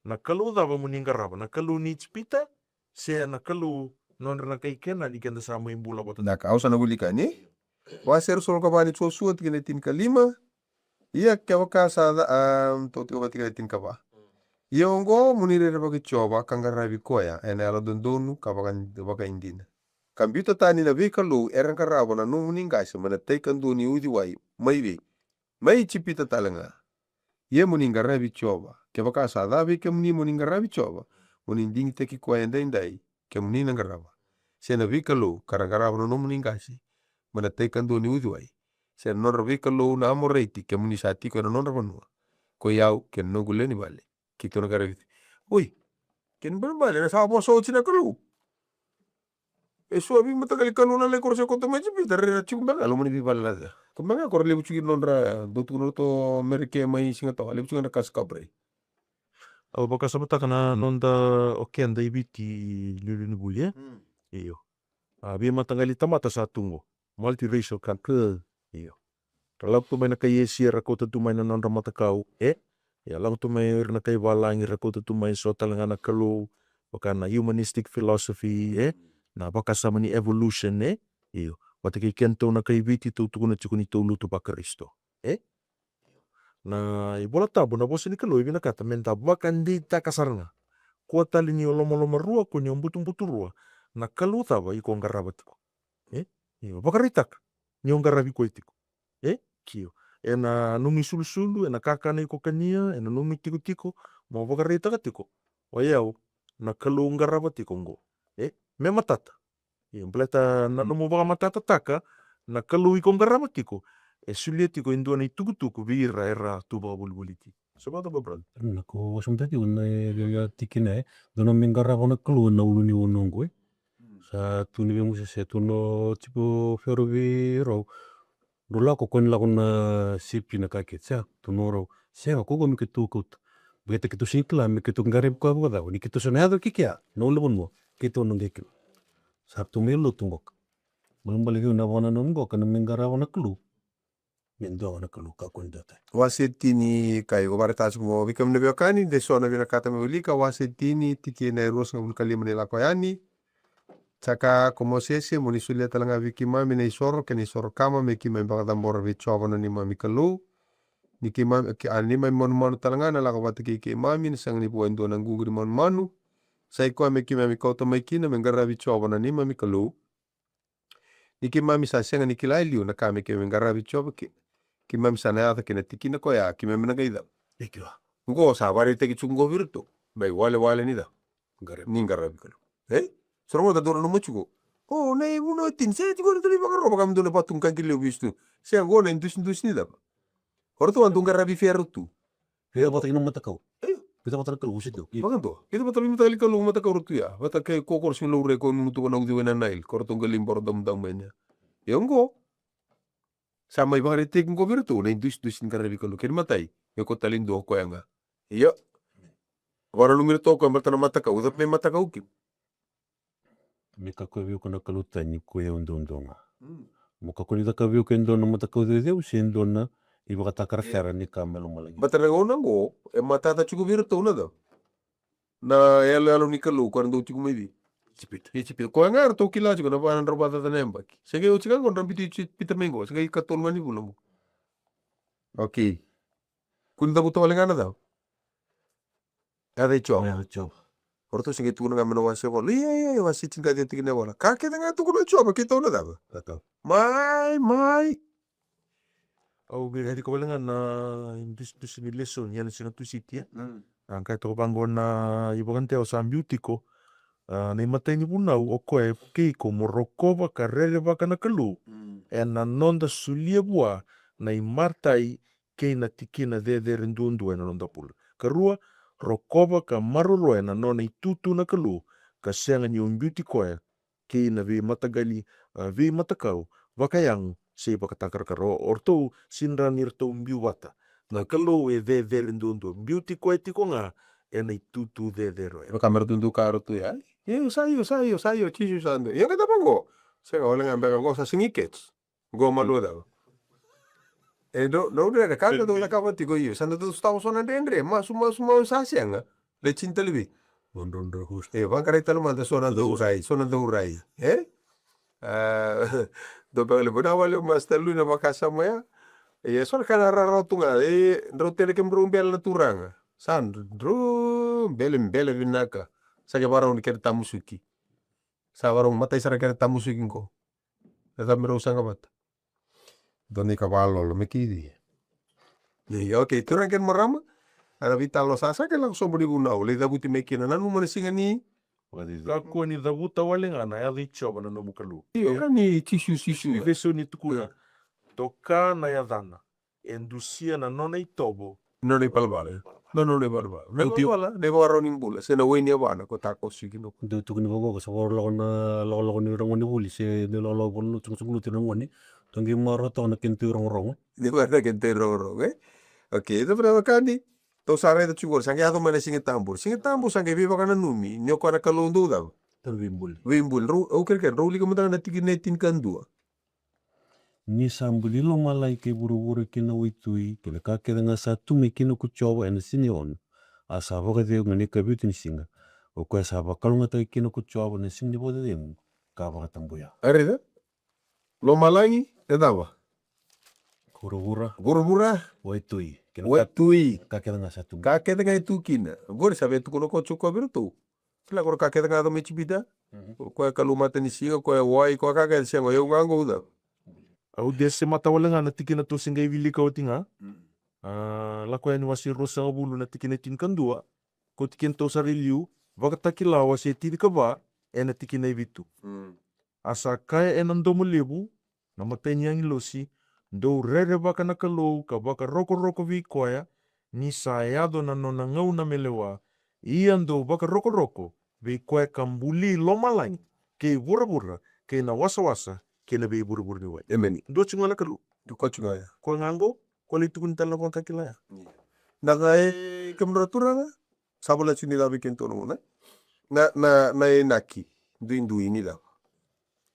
Na Kalou cava mo ni qarava? Na Kalou ni Ijipita, se na Kalou nodra na kai Kenani keda sa mai bula vata? Na ka au sa na wilika ni. Wase ruasagavulu ka va ni Josua, tikina tinikalima. Ia kevaka sa ca, a, tou tiko vata tikina tinikava. Ia oqo mo ni rerevaki Jiova ka qaravi koya ena yalododonu ka vaka, vakaidina. Ka biuta tani na veikalou era qarava na nomuni qase mai na tai kadua ni uciwai mai vei, mai Ijipita tale ga. Ia mo ni qaravi Jiova. Kevaka sa ca vei kemuni mo ni qaravi Jiova, mo ni digitaki koya edaidai, kemuni na qarava. Se na veikalou ka ra qarava na nomuni qase mai na tai kadua ni uciwai, se na nodra veikalou na Amoraiti, kemuni sa tiko ena nodra vanua. Ko i au kei na noqu lewe ni vale, keitou na qaravi. Oi, kena ibalebale, na sa vosa oti na Kalou. E so vei mataqali kalou na lai koro se koto mai Ijipita, ra tiko beka e loma ni veivale laca. Ko beka ko ra levu tiko na nodra, dau tukuna ratou Merika mai Sigatoka, levu tiko na kasa kabra. Au vakasamataka na noda, o keda i Viti, liuliu ni vuli, e? Mm. Io. A, veimataqali tamata sa tu qo. Multiracial country. Io. Ra lako tu mai na kai Esia, ra kauta tu mai na nodra matakau, e? Ia, lako tu mai ira na kai valagi, ra kauta tu mai so tale ga na kalou, vaka na humanistic philosophy, e? Na vakasama ni evolution, e? Io. Vata kei kedatou na kai Viti, tou tukuna tiko ni tou lotu vaKarisito, e? Na iVola Tabu, na vosa ni Kalou e vinakata meda vakadeitaka sara ga. Kua tale ni o lomalomarua, kua ni o butubuturua, na Kalou cava iko qarava tiko. E? Io, vakaraitaka ni o qaravi koya tiko. E? Kio. Ena nomu isulusulu, ena kakana iko kania, ena nomu itikotiko, mo vakaraitaka tiko, o yau na Kalou qarava tiko oqo. E? Me matata. Io, baleta na nomu vakamatatataka na Kalou iko qarava tiko, e solia tiko e dua na itukutuku vei ira era tu vakavolivoliti. So vata, brother. Na ko vosota tiko na, e, e, tikina, e. Dua na me qarava na Kalou ena ulunivanua oqo, e. Sa tukuna vei Mosese, e, tukuna tiko o Fero vei rau. Drau lako, ko ni lako na sipi, na ka kece, sa tukuna o rau. Sega, ko qo me keitou kauta. Baleta keitou sega ni kila me keitou qaravi koya vakacava. Ni keitou sa na yaco ki kea, na ulunivanua keitou na qai kila. Sa ratou mai lotu qoka. Balebale vei au na vakanananu qoka, na me qarava na Kalou. Me dua ga na Kalou, kakua ni dua tani. Wase tini, ka iko vakaraitaka tiko mo vei kemuni na veiwekani, de so na vinakata me wilika, wase tini, tikina e ruasagavulu ka lima ni Lako Yani. Sa kaya ko Mosese, mo ni solia tale ga vei keimami na isoro kei na isoro kama, me keimami vakacabora vei Jiova na neimami Kalou. Ni keimami, ke, a, neimami manumanu tale ga na lako vata kei keimami, na sega ni vo e dua na ququ ni manumanu. Sa i koya me keimami kauta mai kina, me qaravi Jiova na neimami Kalou. Ni keimami sa sega ni kila e liu na ka me keimami qaravi Jiova kina. Keimami sa na yaco ki na tikina koya, keimami na qai cava? Oqo sa vakaraitaki tiko qo vei iratou. Mai walewale ni cava? Qaravi. Ni qaravi Kalou. E? Sa rogoca, dou nanuma tiko. O, na ivunau e tini. Sega tiko na dua na ivakaro vaka me dua na vatu qaqi levu vesu tu. Sega, qo na idusidusi ni cava? O ratou a dau qaravi Fero tu. Vei vata kina matakau. Io. Vei vata na Kalou, usi dau. Vakadua. Vei vata na mataka ni Kalou, matakau ratou ya. Vata kei ko ko ra sega ni laurai ko nunu tu ko na uciwai na Nile. Ko ratou qai lai boro damudamu mai nia. Io qo. Sa mai vakaraitaki qo vei iratou na idusidusi ni qaravi Kalou. Kena imatai, me ko tale dua o koya ga. Io. Vakananumi iratou o koya baleta na matakau. Cava me matakau kina? Me kakua vei iko na kalou tani, ko i au duadua ga. Mm. Mo kakua ni caka vei iko e dua na matakau ceuceu se dua na ivakatakarakara ni ka mai lomalagi. Baleta na gauna qo, e matata tiko vei iratou na cava? Na yaloyalo ni Kalou, ko era dau tiko mai vei? Ijipita. Ijipita. Koya ga eratou kila tiko na va na drau vakacaca na yabaki. Se qai oti ga qo, drau biuti Ijipita mai qo. Se qai katolu ga ni vula qo. Okay. Kua ni cavuta wale ga na cava? Yaca i Jiova. Yaca i Jiova. O ratou se qai tukuna ga mai na wase e walu. Ia, ia, ia, wase tinikaciwa tikina e walu. Ka kece ga tukuna o Jiova, keitou na cava? Matai. Mai, mai. Au via raica tiko wale ga na idusidusi ni lesoni ena siga Tusiti ya. Mm. A qai toka vaqo na iVakadewa sa biu tiko. A, na imatai ni vunau, o koya e vukei iko mo rokova ka rerevaka na Kalou. Mm. Ena noda solia vua na imatai kei na tikina cecere duadua ena noda bula. Karua, rokova ka maroroya na nona itutu na Kalou, ka sega ni o biuti koya kei na veimataqali, a, veimatakau vakayago se ivakatakarakara. O ratou sega ni ratou biu vata. Na Kalou e cecere duadua. Biuti koya tiko ga ena itutu cecere oya. Vaka me ratou dau kaya ratou ya. Io, sa io, sa io, sa io, Jisu sa dua. Ia qai cava qo? Sega, wale ga beka qo sa sega ni kets. Qo malua cava? E, dou, dou rere, ka dou cakava tiko, io. Sa dou sotava so na dredre, masu, masu, masu, sa sega. Lai tini tale vei. Drodro, drodro. E, vaqarai tale mada so na dou rai, so na dou rai. E? A, dou beka levu. Na wale o Master Lui na vakasama ya. E, so na ka na rarawa tu ga. E, drau tele kemudrau bele na turaga. Sa drau bele, bele vinaka. Sa qai vakarau ni kena tamusuki. Sa vakarau matai sara kena tamusuki qo. E cava me rau saga vata? Dua na ika vakalolo me keici. Ia, okay, turaga kei na marama. A na veitalanoa sa, sa qai lako sobu ni vunau. Lai cavuti mai kina, nanuma na siga ni. Kakua ni cavuta wale ga na yaca i Jiova na nomu Kalou. Io, ka ni Jisu, Jisu. Efeso ni tukuna. Toka na yacana. E dusia na nona itovo. Na nona ivalavala. Na nona ivalavala. Na ivalavala, na ivakarau ni bula. Se na wai ni yavana, ko takoso kina. Dou tukuni vaqo, ko sa vakarau lako na, lakolako ni ragone vuli, se ni lakolako voli na tsugutsuguluti na gone. Tou qai maroroya toka na kena tou irogorogo. Ni maroroya na kena tou irogorogo, e? Okay, tou vaka ni. Tou sa raica tiko, sa qai yaco mai na Siga Tabu. Siga Tabu, sa qai veivakananumi. Ni o koya na Kalou dau cava? Dau veibuli. Veibuli. Drau, au kerekere, drau wilika mada ga na tikina e tinikadua. Ni sa buli lomalagi kei vuravura kei na waitui, kei na ka kece ga sa tu mai kina ko Jiova ena Siga ni Ono. A sa vakacegu ena ikavitu ni siga. O koya sa vakalougatataki kina ko Jiova ena siga ni vakacecegu, ka vakatabuya. A raica? Lomalagi, e cava? Vuravura. Vuravura. Waitui. Kei na ka, waitui. Ka kece ga sa tu. Ka kece ga e tu kina. Qori sa via tukuna ko Jiova vei iratou. Kila ko ira ka kece ga yaco mai Ijipita. Mhm. O koya Kalou matanisiga, o koya wai, o koya ka kece, sega, o yau ga qo au cava. Au desia mada wale ga na tikina tou se qai wilika oti ga. Mm. A, Lako Yani wase ruasagavulu na tikina e tinikadua. Kauti kedatou sara i liu, Vakatakila wase tinikava, ena tikina e vitu. Mm. A sa kaya ena domo levu, na imatai ni agilosi, dou rerevaka na Kalou ka vakarokoroko vei koya, ni sa yaco na nona gauna me lewa, ia dou vakarokoroko vei koya ka buli lomalagi kei vuravura kei na wasawasa kei na veivurevure ni wai. Emeni. Dua tiko ga na Kalou. Dua tiko ga ya. Koya ga qo, koya lai tukuni tale na Vakatakila ya. Ia. Na ka e kemudrau turaga, sa volai tiko ni cava vei kedatou na gauna. Na, na, na inaki duidui ni cava.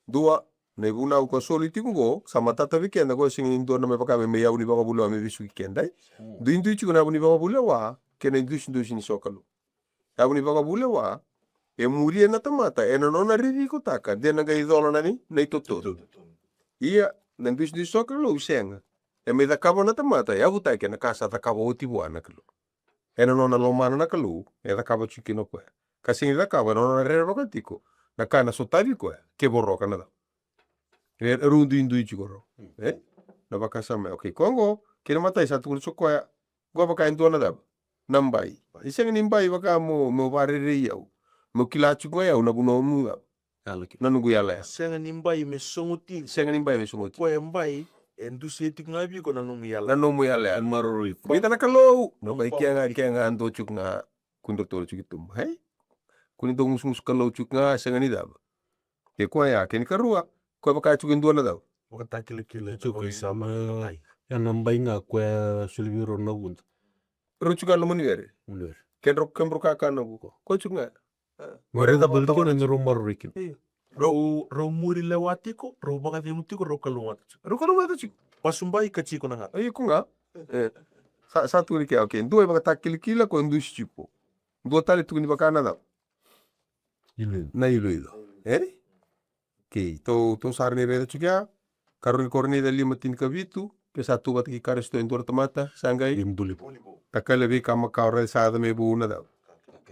Dua, na ivunau ka soli tiko qo, sa matata vei keda qo, e sega ni dua na me vaka me, me yavu ni vakavulewa me vesuki keda, e? Mm. Duidui tiko na yavu ni vakavulewa kei na idusidusi ni sokalou. Yavu ni vakavulewa e muria na tamata ena nona ririkotaka de na qai cola na ni, na itotomi. Ia, na idusidusi ni sokalou sega. E mai cakava na tamata, e yavutaki ena ka sa cakava oti vua na Kalou. Ena nona lomana na Kalou, e cakava tiko kina o koya. Ka sega ni cakava, ena nona rerevaka tiko na ka ena sotavi koya, ke voroka na cava. E, e rau duidui tiko rau. E? Na vakasama, okay, koya qo, kei na imatai sa tukuna tiko o koya, qo vaka e dua na cava. Na bai. E sega ni bai vaka mo, mo vakarerei au. Mo kila tiko ga o yau na vanua au cava. Yalo kina. Na noqu yala ya. Sega ni bai me sogoti. Sega ni bai me sogoti. Koya e bai, e dusia tiko ga vei iko na nomu yala. Na nomu yala ya. E maroroi iko. Raica na Kalou. Na bai kega, kega dua tiko ga. Kudra tolu tiko tu. Hei? Kuni dau gusugusu Kalou tiko ga, sega ni cava. Ke koya ya, kena ikarua. Koya vaka tiko e dua na cava. Vakatakilakila. Tiko i sama. Ai. Ya na bai ga koya soli vei rau na vuda. Rau tiko ga loma ni were. Loma ni were. Kedrau, kedrau kakana vuko. Koya tiko ga. Qori e cava tiko na rau maroroi kina. Io. Rau, rau muri lewa tiko, rau vakacegu tiko, rau kalougata tiko. Rau kalougata tiko. Vasu bai ka tiko na gata. Iko ga. E. Sa, sa tu ni ke, okay. Dua e vakatakilakila, koya dusi tiko. Dua tale tukuni vaka na cava? Iloilo. Na iloilo. E? Kei, tou, tou sa rawa ni raica tiko ya. Karua ni Korinica lima tinikavitu, ke sa tu vata kei Karisito e dua na tamata, sa qai. Ia buli vou. Takali na veika makawa, raica sa yaco mai vou na cava?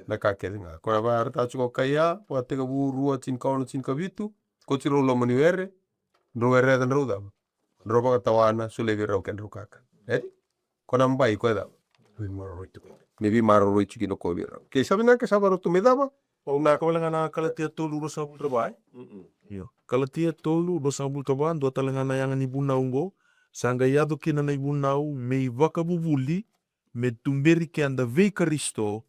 Na ka kece ga. Ko na varaitaka tiko o Kaia, vakatekivu rua tinikaono tinikavitu, ko tiko rau loma ni were, drau were yaca drau cava? Drau vakatawana, solia vei rau kedrau kakana. E? Ko na bai ko e cava? Veimaroroi tiko. Me veimaroroi tiko kina ko vei rau. Kei sa vinaka, sa vakarau tu me cava? Au na kau wale ga na Kalatia tolu ruasagavulu ka va, e? Mm-mm. Io. Kalatia tolu ruasagavulu ka va, dua tale ga na yaga ni vunau oqo. Sa qai yaco kina na ivunau me ivakavuvuli, me tuberi keda vei Karisito,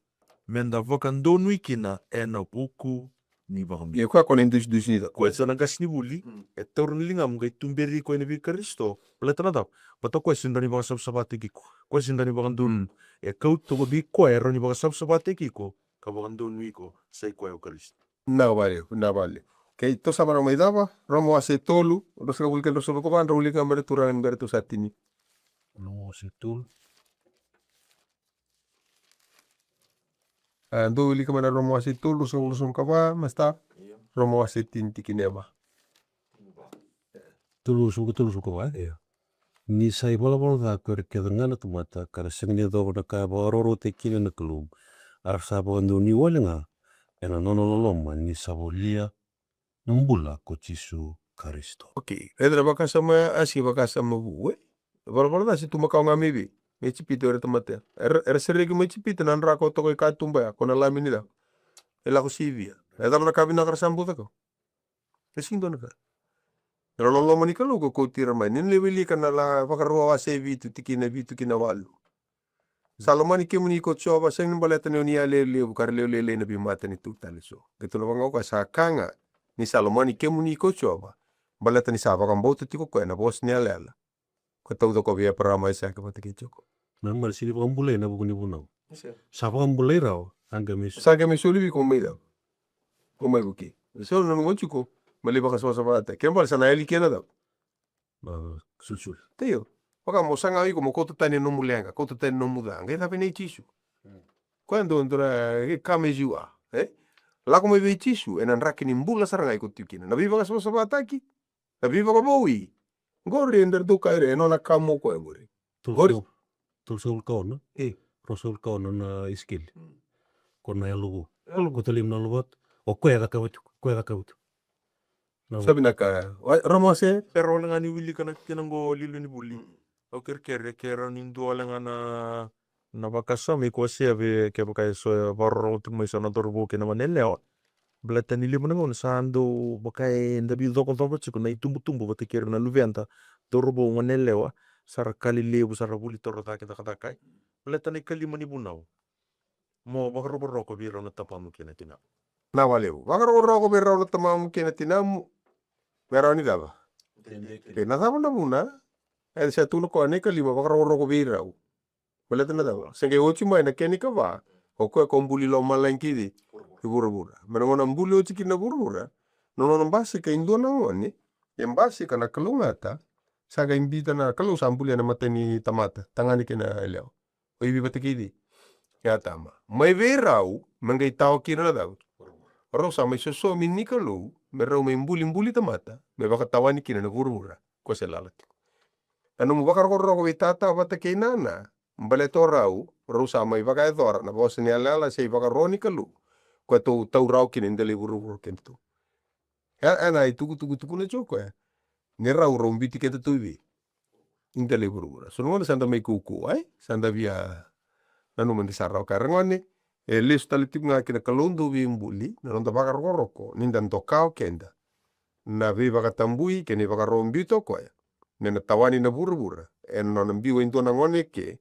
meda vakadonui kina ena vuku ni vakabauta. Ia koya ko na idusidusi ni cava? Koya sa na qasenivuli, mm, e taura na ligamu qai tuberi koya ena vei Karisito. Baleta na cava? Baleta koya sega ni rawa ni vakasavasavataki iko. Koya sega ni rawa ni vakadonui. E kauta vei koya e rawa ni vakasavasavataki iko ka vakadonui iko, sa i koya o Karisito. Na vale, na vale. Kei tou sa vakarau mai cava? Roma wase tolu, ruasagavulu kei na ruasagavulu ka va, drau wilika mai na turaga ni bera tou sa tini. Roma wase tolu. A, dou wilika mai na Roma wase tolu, ruasagavulu, ruasagavulu ka va, masta. Io. Roma wase tini tikina e va. Tolu, ruasagavulu ka tolu, ruasagavulu ka va, e? Io. Ni sa ivalavala ca ko ira kece ga na tamata, ka ra sega ni yacova na ka e vakarautaki kina na Kalou, a ra sa vakadonui wale ga ena nona loloma ni sa volia na bula ko Jisu Karisito. Okay, raica na vakasama ya, a sega ni vakasama vou, e? Valavala ca se tu makawa ga mai vei? Mai Ijipita o ira tamata ya. Era, era sereki mai Ijipita na drako toka i katuba ya, ko na lami ni cava? E lako sivia. E cava na ka vinaka ra sa bauta ko? E sega ni dua na ka. Na loloma ni Kalou ko kauti ira mai. Ni na lai wilika na La, Vakarua wase vitu, tikina vitu ki na walu. Sa lomani kemuni ko Jiova, sega ni baleta ni o ni yalewa levu ka ra lewe lailai na veimatanitu tale eso. Keitou na vaqo ka sa ka ga ni sa lomani kemuni ko Jiova, baleta ni sa vakabauta tiko o koya na vosa ni yalayala ka tauca ko vei Eparama, Aisake vata kei Jekope. Na mani sega ni vakabulai ena vuku ni vunau. Sa vakabulai rawa, sa qai mai soli. Sa qai mai soli vei iko mai cava? Ko mai vukei. So na noqu tiko me lai vakasavasavataki. Kena ibalebale sa na yali kina cava? Sulisuli. Io. Vaka mo saga iko mo kauta tani na nomu leqa, kauta tani na nomu ca. Qai cava na i Jisu? Koya dua, dua na, e, come as you are, e? Lako mai vei Jisu ena draki ni bula sara ga iko tiko kina. Na veivakasavasavataki, na veivakavoui. Qori e dau kaya e nona ka mo koya qori. Qori. Tolusagavulu ka ono. E. Ruasagavulu ka ono na Isikeli. Mm. Ko na yalo vou. Yalo vou. Ko talima na yalo vou. O koya e cakava tiko, koya e cakava tiko. Sa vinaka. Roma wase. Era wale ga ni wilika na tikina qo, liuliu ni vuli. Mm. Au kerekere ke rawa ni dua wale ga na, na vakasama iko wasea vei, kevaka eso e vakarorogo tiko mai eso na cauravou kei na goneyalewa. Baleta ni levu na gauna sa dau vaka eda veicokocoko tiko na itubutubu vata kei ira na luveda, cauravou, goneyalewa, sa ra ka lelevu, sa ra vuli toro cake cakacaka. Baleta na ikalima ni vunau. Mo vakarokoroko vei rau na tamamu kei na tinamu. Na valevu. Vakarokoroko vei rau na tamamu kei na tinamu. Me rawa ni cava? Dede. Pe na cava na vuna? E sa tukuna o koya na ikalima, vakarokoroko vei rau. Baleta na cava? Se qai oti mai na kena ikava, o koya ko buli lomalagi kei cei? Vuravura. Me na gauna buli oti kina na vuravura, na nona basika e dua na gone, e basika na kalougata, sa qai biuta na Kalou sa bulia na mata ni tamata, tagane kei na yalewa. O Ivi vata kei cei? Atama. Mai vei rau, me qai tawa kina na cava? Rau sa mai sosomi ni Kalou, me rau mai bulibuli tamata, me vakatawani kina na vuravura, ko se lala tiko. Na nomu vakarokoroko vei tata vata kei nana, baleta o rau, rau sa mai vakayacora na vosa ni yalayala se ivakaro ni Kalou, ko tou taura kina e dela i vuravura kedatou. E, e na itukutuku tukuna tiko o koya. Ni rau, rau biuti kedatou i vei? I dela i vuravura. So na gauna sa da mai kaukauwa, e? Sa da via nanuma ni sa rawa ka ra gone, E lesu tale tiko ga ki na Kalou dau veibuli na noda vakarokoroko ni da doka o keda na veivakatabui kei na ivakaro biuta o koya me na tawani na vuravura ena nona biu e dua na gone eke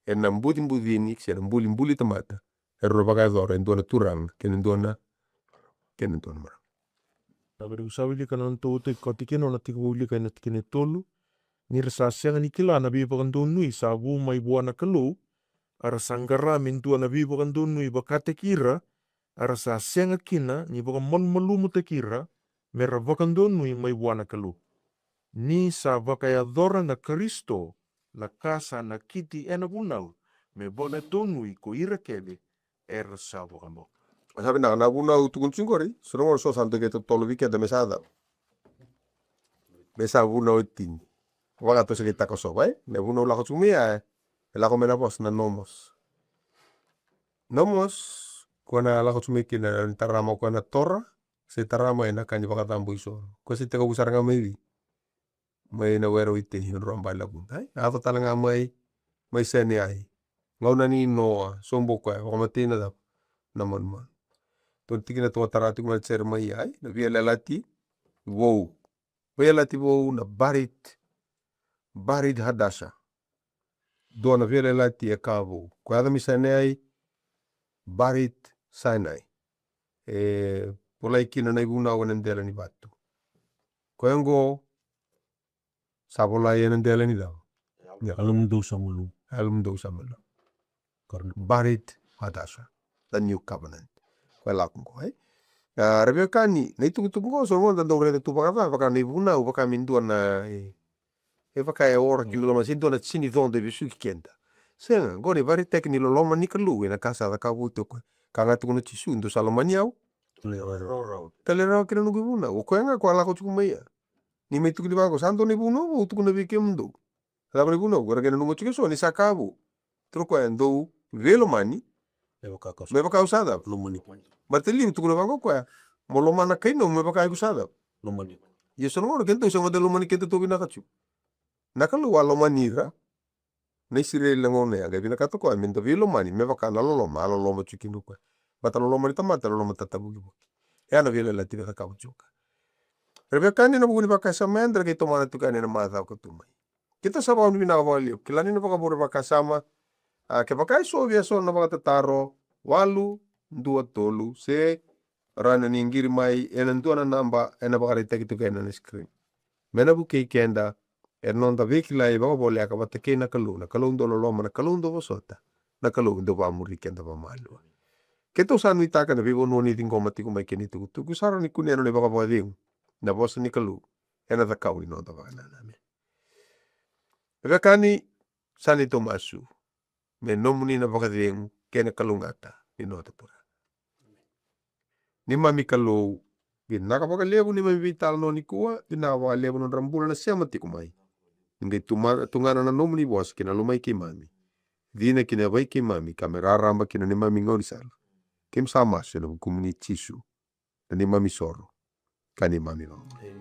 ena bucibucini se na bulibuli tamata, era na vakayacora e dua na turaga kei na dua na, kei na dua na marama. Na vereku sa wilika na nona tauta i koti kina, o na tiko wilika ena tikina e tolu. Ni ra sa sega ni kila na veivakadonui sa vu mai vua na Kalou, a ra sa qara me dua na veivakadonui vakataki ira, a ra sa sega kina ni vakamalumalumutaki ira me ra vakadonui mai vua na Kalou. Ni sa vakayacora na Karisito na ka sa nakiti ena vunau, me vakadonui ko ira kece era sa vakabauta. Sa vinaka na vunau tukuni tiko qori, so na gauna so sa dau vei totolo vei keda me sa cava? Me sa vunau e tini. Vaka tou se qai takosova, e? Na vunau lako tiko mai ya, e lako mai na vosa na nomos. Nomos, koya na lako tiko mai kina ni tarama koya na Tora, se tarama ena ka ni vakacabo isoro. Koya se tekivu sara ga mai vei, mai na were o Iteni, o Rua Bale Lavuda, e? A yaco tale ga mai, mai Saineai. Gauna ni Noa, sobu o koya, vakamatei na cava? Na manumanu. Tou na tikina tou a tara tiko mai Jeremaia, e? Na veiyalayalati vou. Veiyalayalati vou na Barit, Barit Hadasa. Dua na veiyalayalati e ka vou. Koya yaco mai Saineai, Barit Sinai. E volai kina na ivunau ena dela ni vatu. Koya oqo sa volai ena dela ni cava? Yalomudou sa malumu. Yalomudou sa malumu. Barit Hadasa, the new covenant. Koya lako oqo, e? A, ra veiwekani, na itukutuku oqo, so na gauna da dau raica tu vakaca, vaka na ivunau, vaka me dua na, e, e vaka e ora ki loloma, se dua na tini codo e vesuki keda. Sega, oqo na ivakaraitaki ni loloma ni Kalou ena ka sa cakava vei koya. Ka ga tukuna o Jisu, dou sa lomani au. Talei rawa kina noqu ivunau. O koya ga koya lako tiko mai ya. Ni mai tukuni vaqo, sa dua na ivunau vou au tukuna vei kemudou. Cava na ivunau? Era qai nanuma tiko eso ni sa ka vou. Tukuna o koya, dou veilomani. Me vaka au sa cava? Lomani. Baleta liu tukuna vaqo o koya, mo lomana kai nomu me vaka iko sa cava? Lomani. Ia so na gauna keda tou sega mada lomani keda tou vinaka tiko. Na Kalou a lomani ira na Isireli na gauna ya, qai vinakata o koya me da veilomani me vaka na loloma a loloma tiko kina o koya. Baleta na loloma ni tamata, loloma tatavukivuki. E a na veiyalayalati da cakava tiko. Ra veiwekani, na vuku ni vakasama eda qai tomana tiko yani ena macawa ka tu mai. Keitou sa vakavinavinaka vakalevu. Kila ni na vakavure vakasama, a, kevaka e so via so na vakatataro, walu dua tolu, se rawa ni qiri mai ena dua na naba ena vakaraitaki tiko ena screen. Me na vukei keda ena noda veikilai vakavoleka vata kei na Kalou, na Kalou dau loloma, na Kalou dau vosota, na Kalou dau vakamuri keda vakamalua. Keitou sa nuitaka na veivanua ni ciqoma tiko mai kei na itukutuku, sa rawa ni kunea na nona ivakavakacegu na vosa ni Kalou ena cakau ni noda vakanananu. Veiwekani, sa neitou masu me nomuni na vakacegu kei na kalougata ni noda Turaga. Neimami Kalou, vinaka vakalevu neimami veitalanoa nikua, vinaka vakalevu na nodra bula na sema tiko mai. Ni qai tuma-, tugana na nomuni vosa ki na lomai keimami, cina ki na yavai keimami, ka me raraba ki na neimami gaunisala. Keimami sa masu ena vukumuni Jisu, na neimami isoro ka neimami ivakabula.